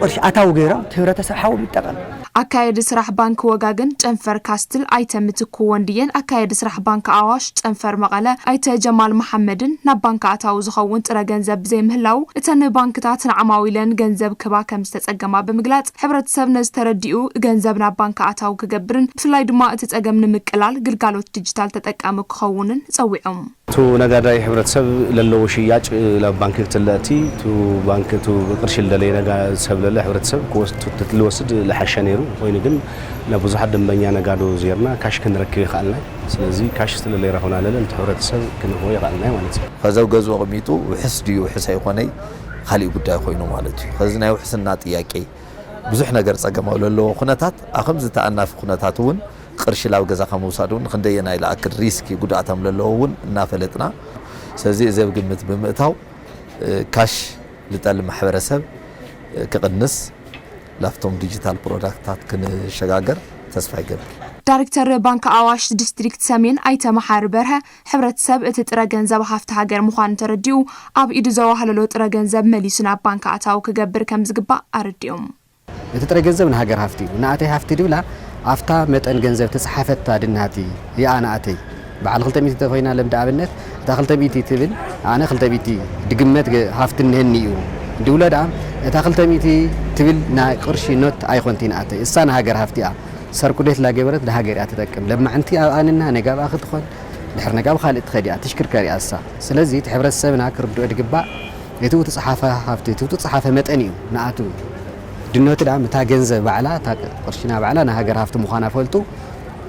ቅርሺ ኣታዊ ገይሮም እቲ ህብረተሰብ ሓዎም ይጠቐም። ኣካየዲ ስራሕ ባንክ ወጋገን ጨንፈር ካስትል ኣይተ ምትኩ ወንድየን ኣካየዲ ስራሕ ባንክ ኣዋሽ ጨንፈር መቐለ ኣይተ ጀማል መሓመድን ናብ ባንክ ኣታዊ ዝኸውን ጥረ ገንዘብ ብዘይምህላው እተን ባንክታት ንዓማዊለን ገንዘብ ክባ ከም ዝተጸገማ ብምግላጽ ሕብረተሰብ ነዚ ተረዲኡ ገንዘብ ናብ ባንክ ኣታዊ ክገብርን ብፍላይ ድማ እቲ ጸገም ንምቅላል ግልጋሎት ዲጂታል ተጠቃሚ ክኸውንን ጸዊዖም። እቲ ነጋዳይ ሕብረተሰብ ለለዎ ሽያጭ ናብ ባንክ ክትለእቲ፣ እቲ ባንክ እቲ ቅርሺ ልደለየ ነጋ-፣ ሰብ ለለ ሕብረተሰብ ክወስ-፣ ትልወስድ ልሓሸ ነይሩ። ኮይኑ ግን ናብ ብዙሓት ደንበኛ ነጋዶ ዜርና ካሽ ክንረክብ ይኸኣልና። ስለዚ ካሽ ስለለይረኽብና ለለ ነቲ ሕብረተሰብ ክንህቦ ይኸኣልና ማለት እዩ። ከዚ ኣብ ገዝኡ ኣቐሚጡ ውሕስ ድዩ ውሕስ ኣይኾነይ ካሊእ ጉዳይ ኮይኑ ማለት እዩ። ከዚ ናይ ውሕስና ጥያቄ ብዙሕ ነገር ጸገም ኣብ ዘለዎ ኩነታት፣ ኣብ ከምዚ ተኣናፊ ኩነታት እውን ቅርሺ ላብ ገዛኻ ምውሳድ እውን ክንደየናይ ልኣክል ሪስክ እዩ፣ ጉድኣት ከም ዘለዎ እውን እናፈለጥና፣ ስለዚ እዚ ኣብ ግምት ብምእታው፣ እ፣ ካሽ ልጠሊ ማሕበረሰብ፣ እ፣ ክቕንስ፣ ላብቶም ዲጂታል ፕሮዳክታት ክንሸጋገር ተስፋ ይገብር። ዳይሬክተር ባንክ ኣዋሽ ዲስትሪክት ሰሜን ኣይተ መሓሪ በርሀ፣ ሕብረተሰብ እቲ ጥረ ገንዘብ ሃፍቲ ሃገር ምዃኑ ተረዲኡ፣ ኣብ ኢዱ ዘዋህለሎ ጥረ ገንዘብ መሊሱ ናብ ባንክ ኣታዊ ክገብር ከም ዝግባእ ኣረዲኦም። እቲ ጥረ ገንዘብ ንሃገር ሃፍቲ እዩ። ንኣተይ ሃፍቲ ድብላ ኣብታ መጠን ገንዘብ ተጻሓፈታ ድናቲ ይኣ ንኣተይ በዓል ክልተ ሚእቲ ተኾይና ለምዲ ኣብነት እታ ክልተ ሚእቲ ትብል ኣነ ክልተ ሚእቲ ድግመት ገ-፣ ሃፍቲ እነሀኒ እዩ ድብሎ ደኣ እታ ክልተ ሚእቲ ትብል ናይ ቅርሺ ኖት ኣይኾንቲ ንኣተይ እሳ ንሃገር ሃፍቲ እያ። ሰርኩሌት ላገበረት ንሃገር እያ ትጠቅም። ለማዕንቲ ኣብኣንና ነጋብኣ ክትኾን ድሕር ነጋብ ካልእ ትኸድ እያ ትሽክርከር እያ እሳ። ስለዚ እቲ ሕብረተሰብና ክርድኦ ድግባእ እቲ ውትጽሓፈ ሃፍቲ፣ እቲ ውትጽሓፈ መጠን እዩ ንኣቱ። ድኖቲ ደኣ ምታ ገንዘብ ባዕላ፣ እታ ቅርሽና ባዕላ ንሃገር ሃፍቲ ምዃና ፈልጡ።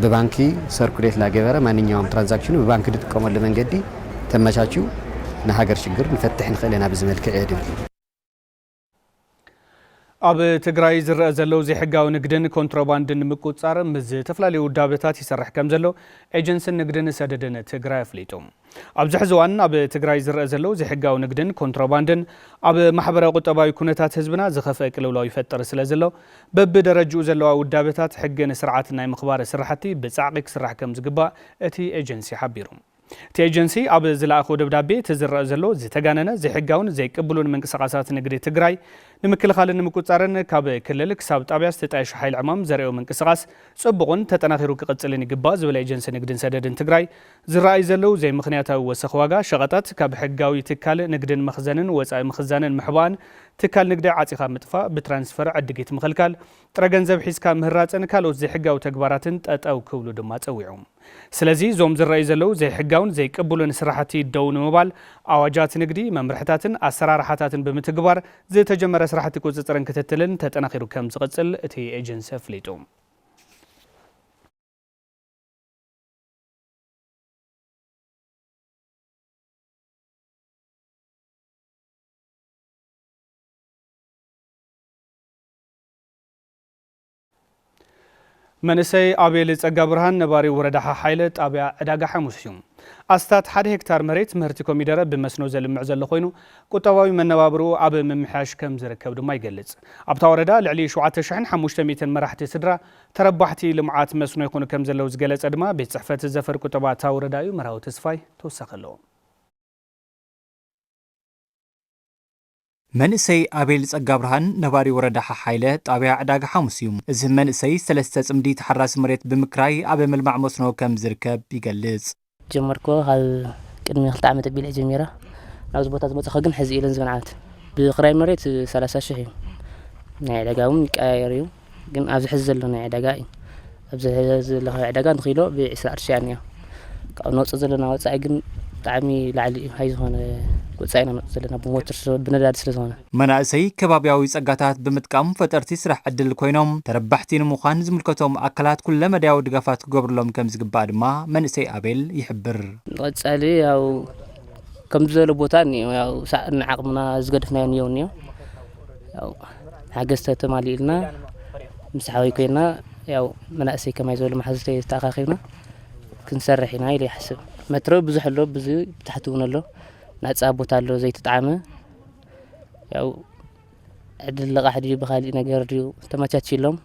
ብባንኪ ሰርኩሌት ላገበረ ማንኛውም ትራንዛክሽኑ ብባንኪ ዝጥቀመሉ መንገዲ ተመቻችዩ ንሃገር ሽግር ንፈትሕ ንኽእል ኢና ብዚ መልክዕ እየ ድብል። ኣብ ትግራይ ዝረአ ዘሎ ዘይሕጋዊ ንግድን ኮንትሮባንድን ንምቁጽጻር ምስ ዝተፈላለዩ ውዳበታት ይሰርሕ ከም ዘሎ ኤጀንስን ንግድን ሰደድን ትግራይ ኣፍሊጡ። ኣብዚ ሕዚ እዋን ኣብ ትግራይ ዝረአ ዘሎ ዘይሕጋዊ ንግድን ኮንትሮባንድን ኣብ ማሕበራዊ ቁጠባዊ ኩነታት ህዝብና ዝኸፍአ ቅልውላው ይፈጥር ስለ ዘሎ በብደረጅኡ ዘለዋ ውዳበታት ሕግን ስርዓትን ናይ ምኽባር ስራሕቲ ብጻዕቒ ክስራሕ ከም ዝግባእ እቲ ኤጀንሲ ሓቢሩ። እቲ ኤጀንሲ ኣብ ዝለኣኾ ደብዳቤ እቲ ዝረአ ዘሎ ዝተጋነነ ዘይሕጋውን ዘይቅብሉን ምንቅስቓሳት ንግዲ ትግራይ ንምክልኻልን ንምቁጻርን ካብ ክልል ክሳብ ጣብያ ዝተጣየሸ ሓይሊ ዕማም ዘርእዮ ምንቅስቓስ ጽቡቕን ተጠናኺሩ ክቕጽልን ይግባእ ዝበለ ኤጀንሲ ንግድን ሰደድን ትግራይ ዝረኣዩ ዘለዉ ዘይምኽንያታዊ ወሰኽ ዋጋ ሸቐጣት ካብ ሕጋዊ ትካል ንግድን መኽዘንን ወጻኢ ምኽዛንን ምሕባእን ትካል ንግዲ ዓጺኻ ምጥፋእ ብትራንስፈር ዕድጊት ምኽልካል ጥረ ገንዘብ ሒዝካ ምህራጽን ካልኦት ዘይሕጋዊ ተግባራትን ጠጠው ክብሉ ድማ ጸዊዑ። ስለዚ እዞም ዝረኣዩ ዘለዉ ዘይሕጋውን ዘይቅቡልን ስራሕቲ ደው ንምባል ኣዋጃት ንግዲ፣ መምርሕታትን ኣሰራርሓታትን ብምትግባር ዝተጀመረ ስራሕቲ ቁፅፅርን ክትትልን ተጠናኺሩ ከም ዝቕፅል እቲ ኤጀንሲ ኣፍሊጡ። መንእሰይ ኣቤል ጸጋብርሃን ነባሪ ወረዳ ሓሓይለ ጣብያ ዕዳጋ ሓሙስ እዩ። ኣስታት ሓደ ሄክታር መሬት ምህርቲ ኮሚደረ ብመስኖ ዘልምዕ ዘሎ ኮይኑ፣ ቁጠባዊ መነባብርኡ ኣብ ምምሕያሽ ከም ዝርከብ ድማ ይገልጽ። ኣብታ ወረዳ ልዕሊ ሸውዓተ ሽሕን ሓሙሽተ ሚእትን መራሕቲ ስድራ ተረባሕቲ ልምዓት መስኖ ይኾኑ ከም ዘለዉ ዝገለጸ ድማ ቤት ጽሕፈት ዘፈር ቁጠባ እታ ወረዳ እዩ። መርሃዊ ተስፋይ ተወሳኺ ኣለዎ። መንእሰይ ኣቤል ጸጋብርሃን ነባሪ ወረዳ ሓሓይለ ጣብያ ዕዳጋ ሓሙስ እዩ። እዚ መንእሰይ ሰለስተ ጽምዲ ተሓራሲ መሬት ብምክራይ ኣብ ምልማዕ መስኖ ከም ዝርከብ ይገልጽ። ጀመርኩ ካብ ቅድሚ ክልተ ዓመት ኣቢለ እየ ጀሚረ። ናብዚ ቦታ ዝመፅእኹ ግን ሕዚ ኢለን ዝመን ዓመት ብክራይ መሬት ሰላሳ ሽሕ እዩ። ናይ ዕዳጋ እውን ይቀያየር እዩ። ግን ኣብዚ ሕዚ ዘሎ ናይ ዕዳጋ እዩ። ኣብዚ ሕዚ ዘሎ ዕዳጋ ንኪሎ ብዒስራ ቅርሺ እያ እኒኣ። ካብኡ ነውፅእ ዘለና ወፃኢ ግን ብጣዕሚ ላዕሊ እዩ። ሃይ ዝኾነ ወፃኢ ኢና ነውፅእ ዘለና ብሞተር ስለ-፣ ብነዳዲ ስለ ዝኾነ። መናእሰይ ከባብያዊ ጸጋታት ብምጥቃም ፈጠርቲ ስራሕ ዕድል ኮይኖም ተረባሕቲ ንምዃን ዝምልከቶም ኣካላት ኩለ መዳያዊ ድጋፋት ክገብርሎም ከም ዝግባእ ድማ መንእሰይ ኣቤል ይሕብር። ንቐጻሊ ያው ከምዚ ዝበለ ቦታ እኒኦ፣ ያው ሳዕ ንዓቕምና ዝገደፍናዮ እኒኦ፣ እኒኦ። ያው ሓገዝ ተተማሊኡልና ምስ ሓወይ ኮይና፣ ያው መናእሰይ ከማይ ዝበሉ መሓዙተይ ተኣኻኺብና፣ ክንሰርሕ ኢና ኢለ ይሓስብ። መትረብ ብዙሕ ኣሎ፣ ብዙ ብታሕቲ እውን ኣሎ። ናጻ ቦታ ኣሎ ዘይተጣዕመ። ያው ዕድል ልቓሕ ድዩ ብኻሊእ ነገር ድዩ ተመቻችሎም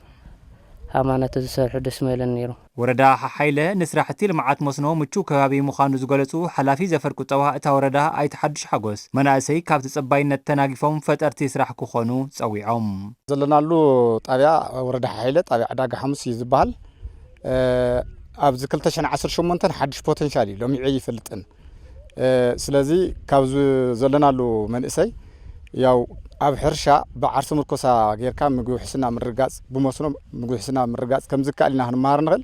ሃማና ተዝሰርሑ ደስ ምበለን ነይሩ። ወረዳ ሓሓይለ ንስራሕቲ ልምዓት መስኖ ምቹው ከባቢ ምዃኑ ዝገለጹ ሓላፊ ዘፈር ቁጠባ እታ ወረዳ ኣይተ ሓዱሽ ሓጎስ፣ መናእሰይ ካብ ተጸባይነት ተናጊፎም ፈጠርቲ ስራሕ ክኾኑ ጸዊዖም። ዘለናሉ ጣብያ ወረዳ ሓሓይለ ጣብያ ዕዳጋ ሓሙስ እዩ ዝበሃል። እ፣ ኣብዚ ክልተ ሽሕን ዓሰርተ ሸሞንተን ሓድሽ ፖቴንሻል እዩ፣ ሎሚዑ ኣይፈልጥን። እ፣ ስለዚ ካብዚ ዘለናሉ መንእሰይ ያው ኣብ ሕርሻ ብዓርሰ ምርኮሳ ጌርካ ምግቢ ውሕስና ምርጋጽ፣ ብመስኖ ምግቢ ውሕስና ምርጋጽ ከም ዝከኣል ኢና ክንመሃር ንኽእል።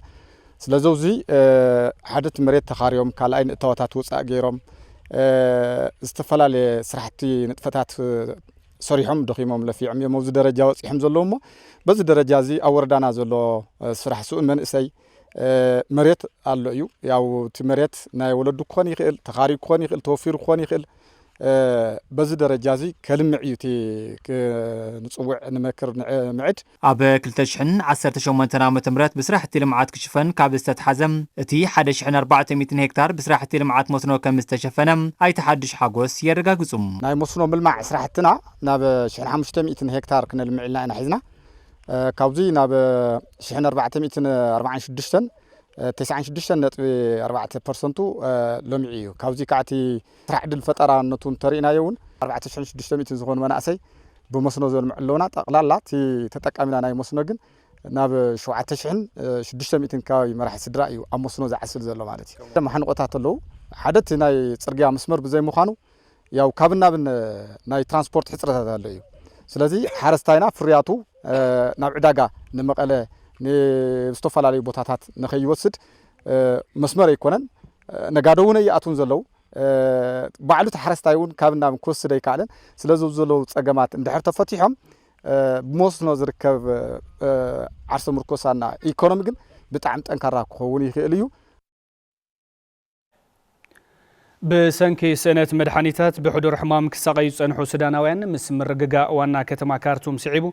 ስለዚ ኣብዚ፣ እ፣ ሓደ እቲ መሬት ተኻርዮም፣ ካልኣይ ንእታወታት ወጻእ ገይሮም፣ እ፣ ዝተፈላለየ ስራሕቲ ንጥፈታት፣ እ፣ ሰሪሖም ደኺሞም ለፊዖም እዮም ኣብዚ ደረጃ በጺሖም ዘለዉ እሞ በዚ ደረጃ እዚ ኣብ ወረዳና ዘሎ፣ እ፣ ስራሕ ስኡን መንእሰይ፣ እ፣ መሬት ኣሎ እዩ። ያው እቲ መሬት ናይ ወለዱ ክኾን ይኽእል፣ ተኻርዩ ክኾን ይኽእል፣ ተወፊሩ ክኾን ይኽእል። እ፣ በዚ ደረጃ እዚ ከልምዕ እዩ እቲ ክ-፣ ንጽውዕ ንመክር ንዕ-፣ ምዕድ። ኣብ ክልተ ሽሕን ዓሰርተ ሸሞንተን ዓመተ ምህረት ብስራሕቲ ልምዓት ክሽፈን ካብ ዝተትሓዘ እቲ ሓደ ሽሕን ኣርባዕተ ሚእትን ሄክታር ብስራሕቲ ልምዓት መስኖ ከም ዝተሸፈነ ኣይተ ሓድሽ ሓጎስ የረጋግጹ። ናይ መስኖ ምልማዕ ስራሕትና ናብ ሽሕን ሓሙሽተ ሚእትን ሄክታር ክነልምዕ ኢልና ኢና ሒዝና። እ፣ ካብዚ ናብ ሽሕን ኣርባዕተ ሚእትን ኣርባዓን ሽዱሽተን፣ እ፣ ተስዓን ሽዱሽተን ነጥቢ ኣርባዕተ ፐርሰንቱ፣ እ፣ ለሚዑ እዩ። ካብዚ ከዓ እቲ ስራሕ ዕድል ፈጠራነቱ እንተሪእናዮ እውን ኣርባዕተ ሽሕን ሽዱሽተ ሚእትን ዝኾኑ መናእሰይ ብመስኖ ዘልምዑ ኣለውና። ጠቕላላ እቲ ተጠቃሚና ናይ መስኖ ግን ናብ ሸውዓተ ሽሕን ሽዱሽተ ሚእትን ከባቢ መራሒ ስድራ እዩ ኣብ መስኖ ዝዓስል ዘሎ ማለት እዩ። ማሕንቆታት ኣለዉ። ሓደ እቲ ናይ ጽርግያ መስመር ብዘይ ምዃኑ ያው ካብ ናብን ናይ ትራንስፖርት ሕጽረታት ኣሎ እዩ። ስለዚ ሓረስታይና ፍርያቱ፣ እ፣ ናብ ዕዳጋ ንመቐለ ንዝተፈላለዩ ቦታታት ንኸይወስድ፣ እ፣ መስመር ኣይኮነን። እ፣ ነጋዶ እውን ኣይኣትውን ዘለዉ። እ፣ ባዕሉ እቲ ሓረስታይ እውን ካብ ናብን ክወስድ ኣይከኣለን። ስለዚ ዘለዉ ጸገማት እንድሕር ተፈቲሖም፣ እ፣ ብመስኖ ዝርከብ፣ እ፣ ዓርሰ ምርኮሳና ኢኮኖሚ ግን ብጣዕሚ ጠንካራ ክኸውን ይኽእል እዩ። ብሰንኪ ስእነት መድሓኒታት ብሕዱር ሕማም ክሳቐዩ ዝጸንሑ ሱዳናውያን ምስ ምርግጋእ ዋና ከተማ ካርቱም ስዒቡ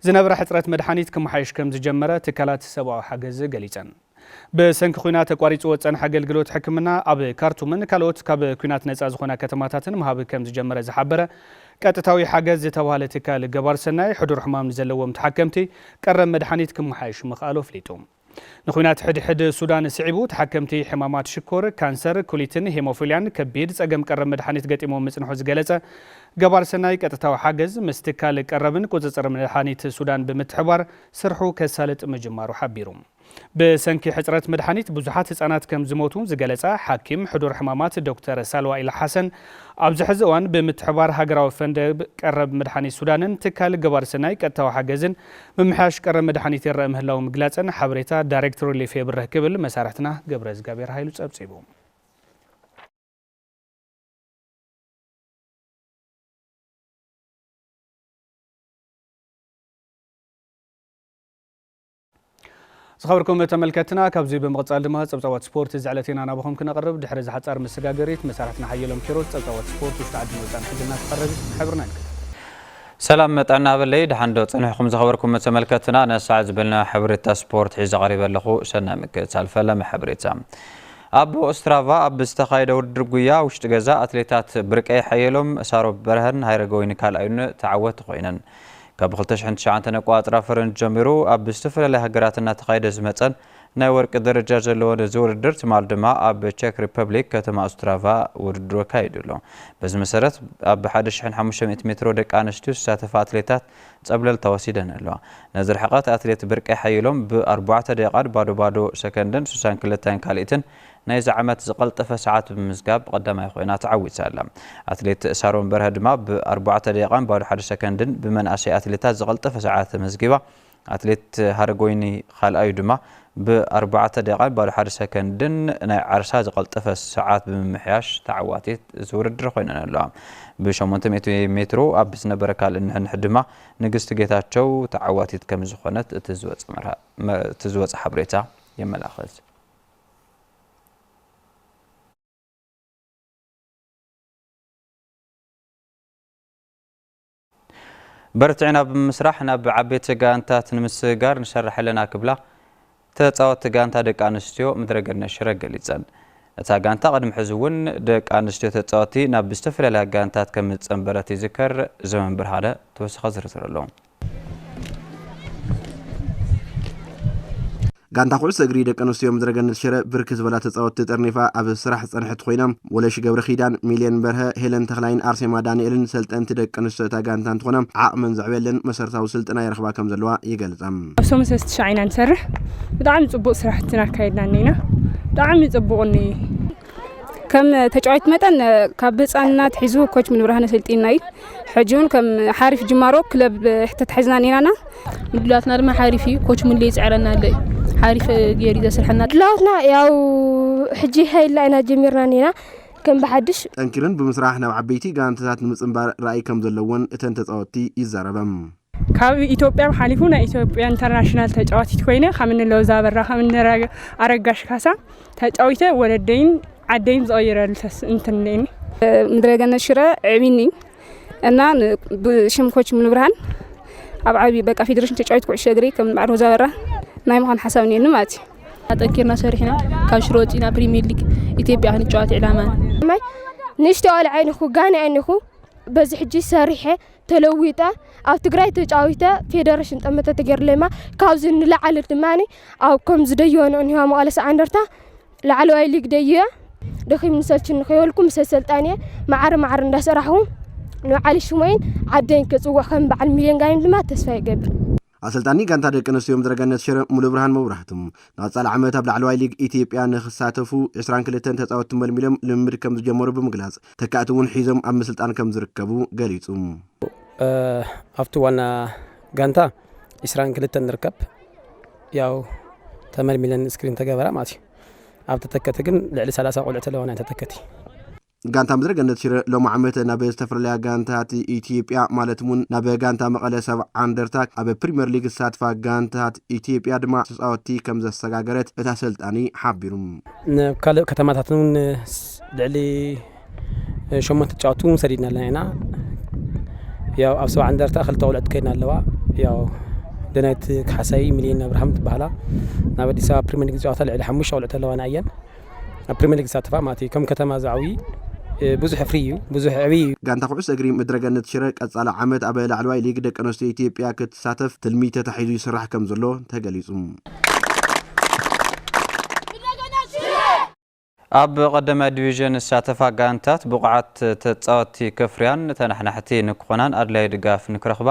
ዝነበረ ሕጽረት መድሓኒት ክመሓየሽ ከም ዝጀመረ ትካላት ሰብኣዊ ሓገዝ ገሊጸን። ብሰንኪ ኲናት ተቋሪጽዎ ዝጸንሐ ኣገልግሎት ሕክምና ኣብ ካርቱምን ካልኦት ካብ ኲናት ነጻ ዝኾና ከተማታትን ምሃብ ከም ዝጀመረ ዝሓበረ ቀጥታዊ ሓገዝ ዝተባህለ ትካል ገባር ሰናይ፣ ሕዱር ሕማም ንዘለዎም ተሓከምቲ ቀረብ መድሓኒት ክመሓየሽ ምኽኣሉ ኣፍሊጡ። ንኹናት ሕድሕድ ሱዳን ስዒቡ፣ ተሓከምቲ ሕማማት ሽኮር፣ ካንሰር፣ ኩሊትን ሄሞፊልያን ከቢድ ጸገም ቀረብ መድሓኒት ገጢሞም ምጽንሑ ዝገለጸ ገባር ሰናይ፣ ቀጥታዊ ሓገዝ ምስ ትካል ቀረብን ቁጽጽር መድሓኒት ሱዳን ብምትሕባር ስርሑ ከሳልጥ ምጅማሩ ሓቢሩ። ብሰንኪ ሕጽረት መድሓኒት ብዙሓት ህጻናት ከም ዝሞቱ ዝገለጻ ሓኪም ሕዱር ሕማማት ዶክተር ሳልዋኢል ሓሰን፣ ኣብዚ ሕዚ እዋን ብምትሕባር ሃገራዊ ፈንድ ቀረብ መድሓኒት ሱዳንን ትካል ገባር ሰናይ ቀጥታዊ ሓገዝን ምምሕያሽ ቀረብ መድሓኒት ይረአ ምህላው ምግላጸን ሓበሬታ ዳይሬክት ሪሊፍ የብርህ ክብል መሳርሕትና ገብረ እግዚኣብሔር ሃይሉ ጸብጺቡ። ዝኸበርኩም ተመልከትና፣ ካብዚ ብምቕጻል ድማ ጸብጻባት ስፖርት እዚ ዕለት ኢና ናባኹም ክነቕርብ። ድሕሪ እዚ ሓጻር መሰጋገሪት፣ መሳርሕትና ሓየሎም ኪሮስ ጸብጻባት ስፖርት ውሽጢ ዓድን ወጻእን ሒዝልና ክቐርብ እዩ። ብሓብርና ንከታተል። ሰላም ጥዕና በለይ፣ ደሓን ዶ ጸኒሕኩም ዝኸበርኩም ተመልከትና? ነሳዕ ዝበልና ሓበሬታ ስፖርት ሒዘ ቀሪበ ኣለኹ። ሰናይ ምክትታል። ፈለመ ሓበሬታ። ኣብ ኦስትራቫ ኣብ ዝተኻየደ ውድድር ጉያ ውሽጢ ገዛ ኣትሌታት ብርቀይ ሓየሎም፣ ሳሮ በርሀን ሃይረገወይኒ ካልኣዩን ተዓወቲ ኮይነን። ካብ ክልተ ሽሕን ትሽዓተን ኣቆጻጽራ ፈረንጂ ጀሚሩ ኣብ ዝተፈላለያ ሃገራት እናተኻየደ ዝመጸን ናይ ወርቂ ደረጃ ዘለዎን እዚ ውድድር ትማል ድማ ኣብ ቸክ ሪፐብሊክ ከተማ ኦስትራቫ ውድድሩ ኣካይዱ ኣሎ። በዚ መሰረት ኣብ ሓደ ሽሕን ሓሙሽተ ሚእቲ ሜትሮ ደቂ ኣንስትዮ ዝሳተፋ ኣትሌታት ጸብለልታ ወሲደን ኣለዋ። ነዚ ርሕቐት ኣትሌት ብርቀይ ሓየሎም ብኣርባዕተ ደቂቓን ባዶ ባዶ ሰከንድን ሱሳን ክልተን ካልኢትን ናይዚ ዓመት ዝቐልጠፈ ሰዓት ብምምዝጋብ ቀዳማይ ኮይና ተዓዊታ ኣላ። ኣትሌት ሳሮን በርሀ ድማ ብኣርባዕተ ደቂቓን ባዶ ሓደ ሰከንድን ብመንእሰይ ኣትሌታት ዝቐልጠፈ ሰዓት ተመዝጊባ። ኣትሌት ሃረጎይኒ ካልኣዩ ድማ ብኣርባዕተ ደቂቓን ባዶ ሓደ ሰከንድን ናይ ዓርሳ ዝቐልጠፈ ሰዓት ብምምሕያሽ ተዓዋቲት እዚ ውድድር ኮይነን ኣለዋ። ብሸሞንተ ሚእቲ ሜትሮ ኣብ ዝነበረ ካልእ ንሕንሕ ድማ ንግስቲ ጌታቸው ተዓዋቲት ከም ዝኾነት እቲ ዝወጸ መርሃ-፣ መ-፣ እቲ ዝወጸ ሓበሬታ የመላኽት። በርቲዕና ብምስራሕ ናብ ዓበይቲ ጋንታት ንምስግጋር ንሰርሕ ኣለና ክብላ ተጻወትቲ ጋንታ ደቂ ኣንስትዮ ምድረገነት ሽረ ገሊጸን። እታ ጋንታ ቅድሚ ሕዚ እውን ደቂ ኣንስትዮ ተጻወትቲ ናብ ዝተፈላለያ ጋንታት ከም ዝጸንበረት ይዝከር። ዘመን ብርሃነ ተወሳኺ ዝርዝር ኣለዎ። ጋንታ ኩዕሶ እግሪ ደቂ ኣንስትዮ ምድረገነት ሽረ ብርክት ዝበላ ተጻወትቲ ጠርኒፋ ኣብ ስራሕ ዝጸንሐት ኮይና፣ ወለሽ ገብረ ኪዳን፣ ሚልዮን በርሀ፣ ሄለን ተኽላይን ኣርሴማ ዳንኤልን ሰልጠንቲ ደቂ ኣንስትዮ እታ ጋንታ እንትኾና፣ ዓቕመን ዘዕብየለን መሰረታዊ ስልጠና ይረኽባ ከም ዘለዋ ይገልጻ። ኣብ ሰሙን ሰለስተ ሻዕ ኢና ንሰርሕ። ብጣዕሚ ጽቡቕ ስራሕቲ እናካየድና እኒና። ብጣዕሚ ጽቡቕ እኒ ከም ተጫዋች መጠን ካብ ህፃንና ትሒዙ ኮች ምንብርሃነ ሰልጢና እዩ። ሕጂ እውን ከም ሓሪፍ ጅማሮ ክለብ ተታሒዝና ኔናና። ምድላትና ድማ ሓሪፍ እዩ። ኮች ሙሌ ይፅዕረና ኣሎ እዩ። ሓሪፍ ገይሩ ዘስርሐና። ድላትና ያው ሕጂ ሃይላ ኢና ጀሚርና ኔና ከም ብሓድሽ። ጠንኪረን ብምስራሕ ናብ ዓበይቲ ጋንታታት ንምፅንባር ራእይ ከም ዘለወን እተን ተፃወትቲ ይዛረበ። ካብ ኢትዮጵያ ሓሊፉ ናይ ኢትዮጵያ ኢንተርናሽናል ተጫዋቲት ኮይነ ከም እንለውዛ በራ ከም እንረግ ኣረጋሽ ካሳ ተጫዊተ ወለደይን ዓደይን ዝቐይረሉ ተስ እንትን እለኒ። ምድረ ገነት ሽረ ዕቢኒ እና ን- ብሽም ኮች ሙሉ ብርሃን ኣብ ዓቢ በቃ ፌዴሬሽን ተጫዊት ኩዕሾ እግሪ ከም በዓል ሮዛ በራ ናይ ምዃን ሓሳብ እኒአኒ ማለት እዩ። ኣጠንኪርና ሰሪሕና ካብ ሽረ ወፂና ፕሪሚየር ሊግ ኢትዮጵያ ክንጫወት ዕላማ ማይ ንእሽቶ ቆልዓ ዓይንኹ ጋና ዓይንኹ በዚ ሕጂ ሰሪሐ ተለዊጠ ኣብ ትግራይ ተጫዊተ ፌደሬሽን ጠመተ ተገይርለማ ካብዚ ንላዓሊ ድማ ኣብ ከም ዝደየወ ንእኒዋ መቐለ ሰዓንደርታ ላዕለዋይ ሊግ ደየ ደኺም ንሰልችን ንኸይበልኩ ምስ ኣሰልጣንየ ማዕረ ማዕረ እንዳሰራሕኹ ንባዓል ሽሞይን ዓደይን ክፅውዕ ከም በዓል ሚልዮን ጋይም ድማ ተስፋ ይገብር። ኣሰልጣኒ ጋንታ ደቂ ኣንስትዮ ምድረገነት ሽረ ሙሉ ብርሃን መብራህቱ ንቐፃሊ ዓመት ኣብ ላዕለዋይ ሊግ ኢትዮጵያ ንክሳተፉ ዕስራን ክልተን ተፃወትቲ መልሚሎም ልምምድ ከም ዝጀመሩ ብምግላፅ ተካእቲ እውን ሒዞም ኣብ ምስልጣን ከም ዝርከቡ ገሊፁ። ኣብቲ ዋና ጋንታ ዕስራን ክልተን ንርከብ። ያው ተመልሚለን ስክሪን ተገበራ ማለት እዩ። ኣብ ተተከቲ ግን ልዕሊ ሰላሳ ቆልዑ ተለዋና ተተከቲ። ጋንታ ምድረ ገነት ሽረ ሎም ዓመት ናብ ዝተፈላለያ ጋንታት ኢትዮጵያ ማለት እውን ናብ ጋንታ መቐለ ሰብ ዓንደርታ ኣብ ፕሪምየር ሊግ ዝሳትፋ ጋንታት ኢትዮጵያ ድማ ተፃወትቲ ከም ዘሰጋገረት እታ ኣሰልጣኒ ሓቢሩ። ናብ ካልእ ከተማታት እውን ልዕሊ ሸሞንተ ተጫወትቲ እውን ሰዲድና ኣለና ኢና። ያው ኣብ ሰብ ዓንደርታ ክልተ ቆልዑት ከይድና ኣለዋ። ያው ደናይት ካሕሳይ ሚሊዮን ኣብርሃም ትበሃላ ናብ ኣዲስ ኣበባ ፕሪምየር ሊግ ዝጫወታ ልዕሊ ሓሙሽተ ቆልዑት ኣለዋና እየን። ኣብ ፕሪምየር ሊግ ዝሳተፋ ማለት እዩ። ከም ከተማ ዝዓብይ ብዙሕ ፍሪ እዩ፣ ብዙሕ ዕብይ እዩ። ጋንታ ኩዕሶ እግሪ ምድረገነት ሽረ ቀፃሊ ዓመት ኣብ ላዕለዋይ ሊግ ደቂ ኣንስትዮ ኢትዮጵያ ክትሳተፍ ትልሚ ተታሒዙ ይስራሕ ከም ዘሎ ተገሊፁ። ኣብ ቀዳማይ ዲቪዥን ዝሳተፋ ጋንታት ብቑዓት ተፃወትቲ ከፍርያን ተናሕናሕቲ ንክኾናን ኣድላይ ድጋፍ ንክረኽባ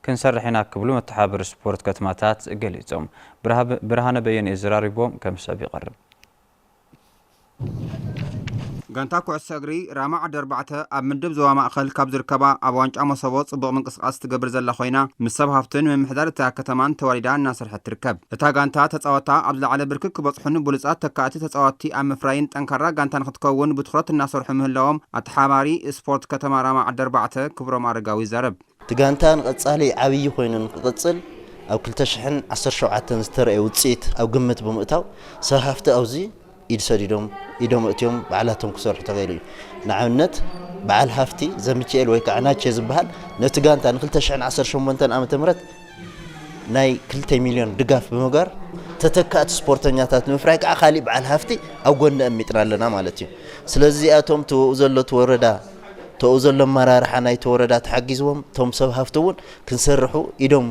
ክንሰርሕ ኢና ክብሉ መተሓብር ስፖርት ከተማታት ገሊፆም። ብርሃብ- ብርሃነ በየነ እዩ ዘራሪቦም ከም ሰብ ይቐርብ። ጋንታ ኩዕሶ እግሪ ራማ ዓዲ ኣርባዕተ ኣብ ምድብ ዞባ ማእኸል ካብ ዝርከባ ኣብ ዋንጫ መሰቦ ፅቡቕ ምንቅስቃስ ትገብር ዘላ ኮይና ምስ ሰብ ሃፍትን ምምሕዳር እታ ከተማን ተዋዲዳ እናሰርሐት ትርከብ። እታ ጋንታ ተፃወታ ኣብ ዝለዓለ ብርኪ ክበፅሑን ብሉፃት ተካእቲ ተፃወትቲ ኣብ ምፍራይን ጠንካራ ጋንታ ንክትከውን ብትኹረት እናሰርሑ ምህላዎም ኣተሓባሪ ስፖርት ከተማ ራማ ዓዲ ኣርባዕተ ክብሮም ኣረጋዊ ይዛረብ። እቲ ጋንታ ንቐጻሊ ዓብዪ ኮይኑ ንክቕጽል ኣብ ክልተ ሽሕን ዓሰርተ ሸውዓተን ዝተረኣየ ውፅኢት ኣብ ግምት ብምእታው ሰብ ሃፍቲ ኣብዚ ኢድ ሰዲዶም ኢዶም ኣእትዮም ባዕላቶም ክሰርሑ ተገይሩ እዩ። ንኣብነት በዓል ሃፍቲ ዘምችኤል ወይ ከዓ ናቼ ዝበሃል ነቲ ጋንታ ን2018 ዓመተ ምህረት ናይ ክልተ ሚልዮን ድጋፍ ብምግባር ተተካእቲ ስፖርተኛታት ንምፍራይ ከዓ ካሊእ በዓል ሃፍቲ ኣብ ጎኒ ኣሚጥና ኣለና ማለት እዩ። ስለዚ እዚኣቶም እቲ ወኡ ዘሎ እቲ ወረዳ ተኡ ዘሎ ኣመራርሓ ናይቲ ወረዳ ተሓጊዝዎም እቶም ሰብ ሃፍቲ እውን ክንሰርሑ ኢዶም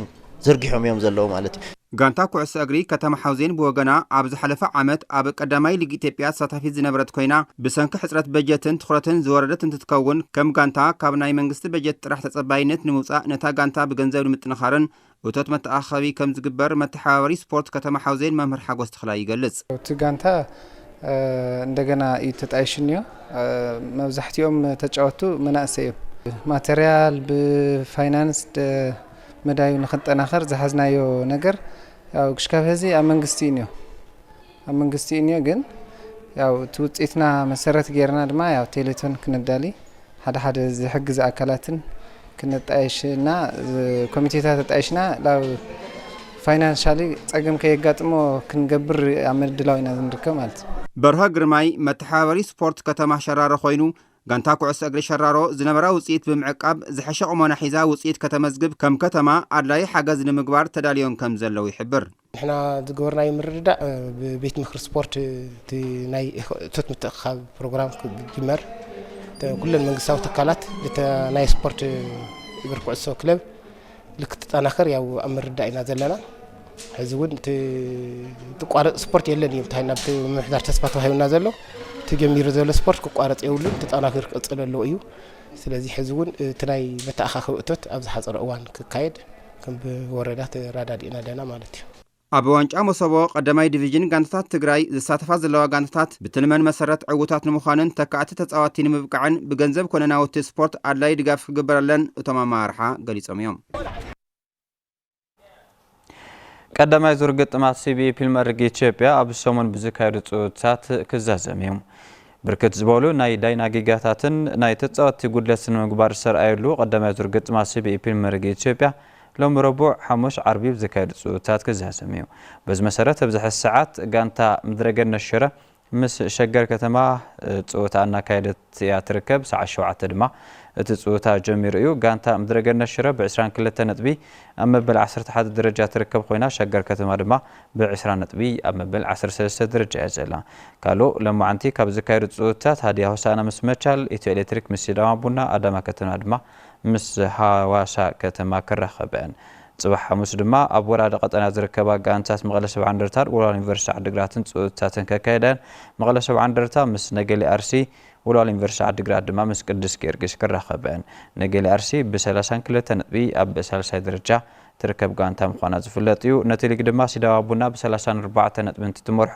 ዘርጊሖም እዮም ዘለዉ ማለት እዩ። ጋንታ ኩዕሶ እግሪ ከተማ ሓውዜን ብወገና ኣብ ዝሓለፈ ዓመት ኣብ ቀዳማይ ሊግ ኢትዮጵያ ተሳታፊት ዝነበረት ኮይና ብሰንኪ ሕፅረት በጀትን ትኹረትን ዝወረደት እንትትከውን ከም ጋንታ ካብ ናይ መንግስቲ በጀት ጥራሕ ተፀባይነት ንምውፃእ ነታ ጋንታ ብገንዘብ ንምጥንኻርን እቶት መተኣኻኸቢ ከም ዝግበር መተሓባበሪ ስፖርት ከተማ ሓውዜን መምህር ሓጎስ ተኽላይ ይገልፅ። እቲ ጋንታ እንደገና እዩ ተጣይሹ እኒኦ። መብዛሕትኦም ተጫወቱ መናእሰይ እዮም። ማተርያል ብፋይናንስ መዳዩ ንክንጠናኸር ዝሓዝናዮ ነገር ያው ክሽካብ ሀዚ ኣብ መንግስቲ እዩ እኒኦ። ኣብ መንግስቲ እዩ እኒኦ ግን ያው እቲ ውፅኢትና መሰረት ገይርና ድማ ያው ቴሌቶን ክነዳሊ ሓደ ሓደ ዝሕግዝ ኣካላትን ክነጣየሽ እና ኮሚቴታት ተጣይሽና ናብ ፋይናንሻሊ ፀገም ከየጋጥሞ ክንገብር ኣብ ምድላው ኢና ንርከብ ማለት እዩ። በርሀ ግርማይ መተሓባበሪ ስፖርት ከተማ ሸራሮ ኮይኑ ጋንታ ኩዕሶ እግሪ ሸራሮ ዝነበራ ውፅኢት ብምዕቃብ ዝሐሸ ቁመና ሒዛ ውፅኢት ከተመዝግብ ከም ከተማ ኣድላዪ ሓገዝ ንምግባር ተዳልዮም ከም ዘለዉ ይሕብር። ንሕና ዝገበርናዮ ምርድዳእ ብቤት ምክሪ ስፖርት እቲ ናይ እቶት ምትእኽኻብ ፕሮግራም ክጅመር፣ ኩለን መንግስታዊ ትካላት ናይ ስፖርት እግር ኩዕሶ ክለብ ልክትጠናኸር ያው ኣብ ምርዳእ ኢና ዘለና። ሕዚ እውን እቲ ትቋረፅ ስፖርት የለን እዩ ተባሂልና ብቲ ምምሕዳር ተስፋ ተዋሂቡና ዘሎ። እቲ ጀሚሩ ዘሎ ስፖርት ክቋረፅ የብሉን፣ ተጠናኺሩ ክቕፅል ኣለዎ እዩ። ስለዚህ ሕዚ እውን እቲ ናይ መተኣኻኸቢ እቶት ኣብ ዝሓፀረ እዋን ክካየድ ከም ብወረዳ ተራዳዲእና ኣለና ማለት እዩ። ኣብ ዋንጫ መሰቦ ቀዳማይ ዲቪዥን ጋንታታት ትግራይ ዝሳተፋ ዘለዋ ጋንታታት ብትልመን መሰረት ዕውታት ንምዃንን ተካእቲ ተፃዋቲ ንምብቃዕን ብገንዘብ ኮነ ናውቲ ስፖርት ኣድላይ ድጋፍ ክግበረለን እቶም ኣመራርሓ ገሊፆም እዮም። ቀዳማይ ዙር ግጥማት ሲቢኢ ፕሪመር ሊግ ኢትዮጵያ ኣብ ሰሙን ብዝካየዱ ፀወታታት ክዛዘም እዩ። ብርክት ዝበሉ ናይ ዳይና ጌጋታትን ናይ ተፃወትቲ ጉድለትን ምግባር ዝተርኣየሉ ቀዳማይ ዙር ግጥማት ሲቢኢ ፕሪመር ሊግ ኢትዮጵያ ሎሚ ረቡዕ፣ ሓሙስ፣ ዓርቢ ብዝካየዱ ፀወታታት ክዛዘም እዩ። በዚ መሰረት ኣብዚ ሕዚ ሰዓት ጋንታ ምድረገነት ሽረ ምስ ሸገር ከተማ፣ እ፣ ፀወታ እናካየደት እያ ትርከብ። ሰዓት ሸውዓተ ድማ እቲ ፀወታ ጀሚሩ እዩ። ጋንታ ምድረገነት ሽረ ብ ዕስራን ክልተ ነጥቢ ኣብ መበል ዓሰርተ ሓደ ደረጃ ትርከብ ኮይና፣ ሸገር ከተማ ድማ ብ ዕስራ ነጥቢ ኣብ መበል ዓሰርተ ሰለስተ ደረጃ እያ ዘላ። ካልእ ሎማዓንቲ ካብ ዝካየዱ ፀወታታት ሃዲያ ሆሳዕና ምስ መቻል፣ ኢትዮ ኤሌክትሪክ ምስ ሲዳማ ቡና፣ ኣዳማ ከተማ ድማ ምስ ሃዋሳ ከተማ ክራኸበን። ጽባሕ ሓሙስ ድማ ኣብ ወራዲ ቀጠና ዝርከባ ጋንታት መቐለ ሰብዓ እንደርታን ወልዋሎ ዩኒቨርሲቲ ዓዲግራትን ጸወታተን ከካየዳን፣ መቐለ ሰብዓ እንደርታ ምስ ነገሌ ኣርሲ፣ ወልዋሎ ዩኒቨርሲቲ ዓዲግራት ድማ ምስ ቅዱስ ጊዮርጊስ ክራኸበን። ነገሌ ኣርሲ ብሰላሳን ክልተ ነጥቢ ኣብ ሳልሳይ ደረጃ ትርከብ ጋንታ ምዃና ዝፍለጥ እዩ። ነቲ ሊግ ድማ ሲዳማ ቡና ብሰላሳን ኣርባዕተ ነጥቢ እንትትመርሖ፣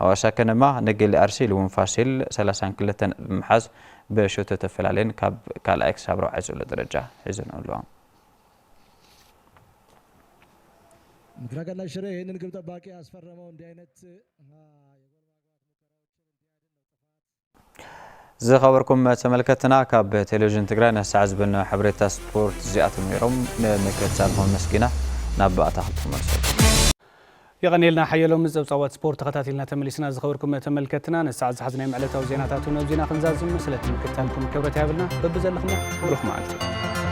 ሃዋሳ ከነማ፣ ነገሌ ኣርሲ ኢሉ እውን ፋሲል ሰላሳን ክልተ ነጥቢ ብምሓዝ ብሽቶ ተፈላለየን ካብ ካልኣይ ክሳብ ራብዓይ ዘሎ ደረጃ ሒዘን ኣለዋ። ምድረገነት ሽረ ይህንን ግብ ጠባቂ ያስፈረመው እንዲህ አይነት፣ አ፣ የጎል ማግባት ሙከራዎችን እንዲህ አይነት ነው ጥፋት። ዝኸበርኩም ተመልከትና፣ ካብ ቴሌቪዥን ትግራይ ነሳዕ ዝበልና ሓበሬታ ስፖርት እዚኣቶም ነይሮም። ንምክትታልኩም ኣመስጊና ናብ ኣታኽልቲ መልሶ። የቐንየልና ሓየሎም። ጸብጻባት ስፖርት ተኸታቲልና ተመሊስና። ዝኸበርኩም ተመልከትና፣ ነሳዕ ዝሓዝናይ ዕለታዊ ዜናታት እውን ኣብዚና ክንዛዝም። ስለቲ ምክትታልኩም ክብረት ይሃብልና። በብዘለኹሞ ብሩኽ መዓልቲ።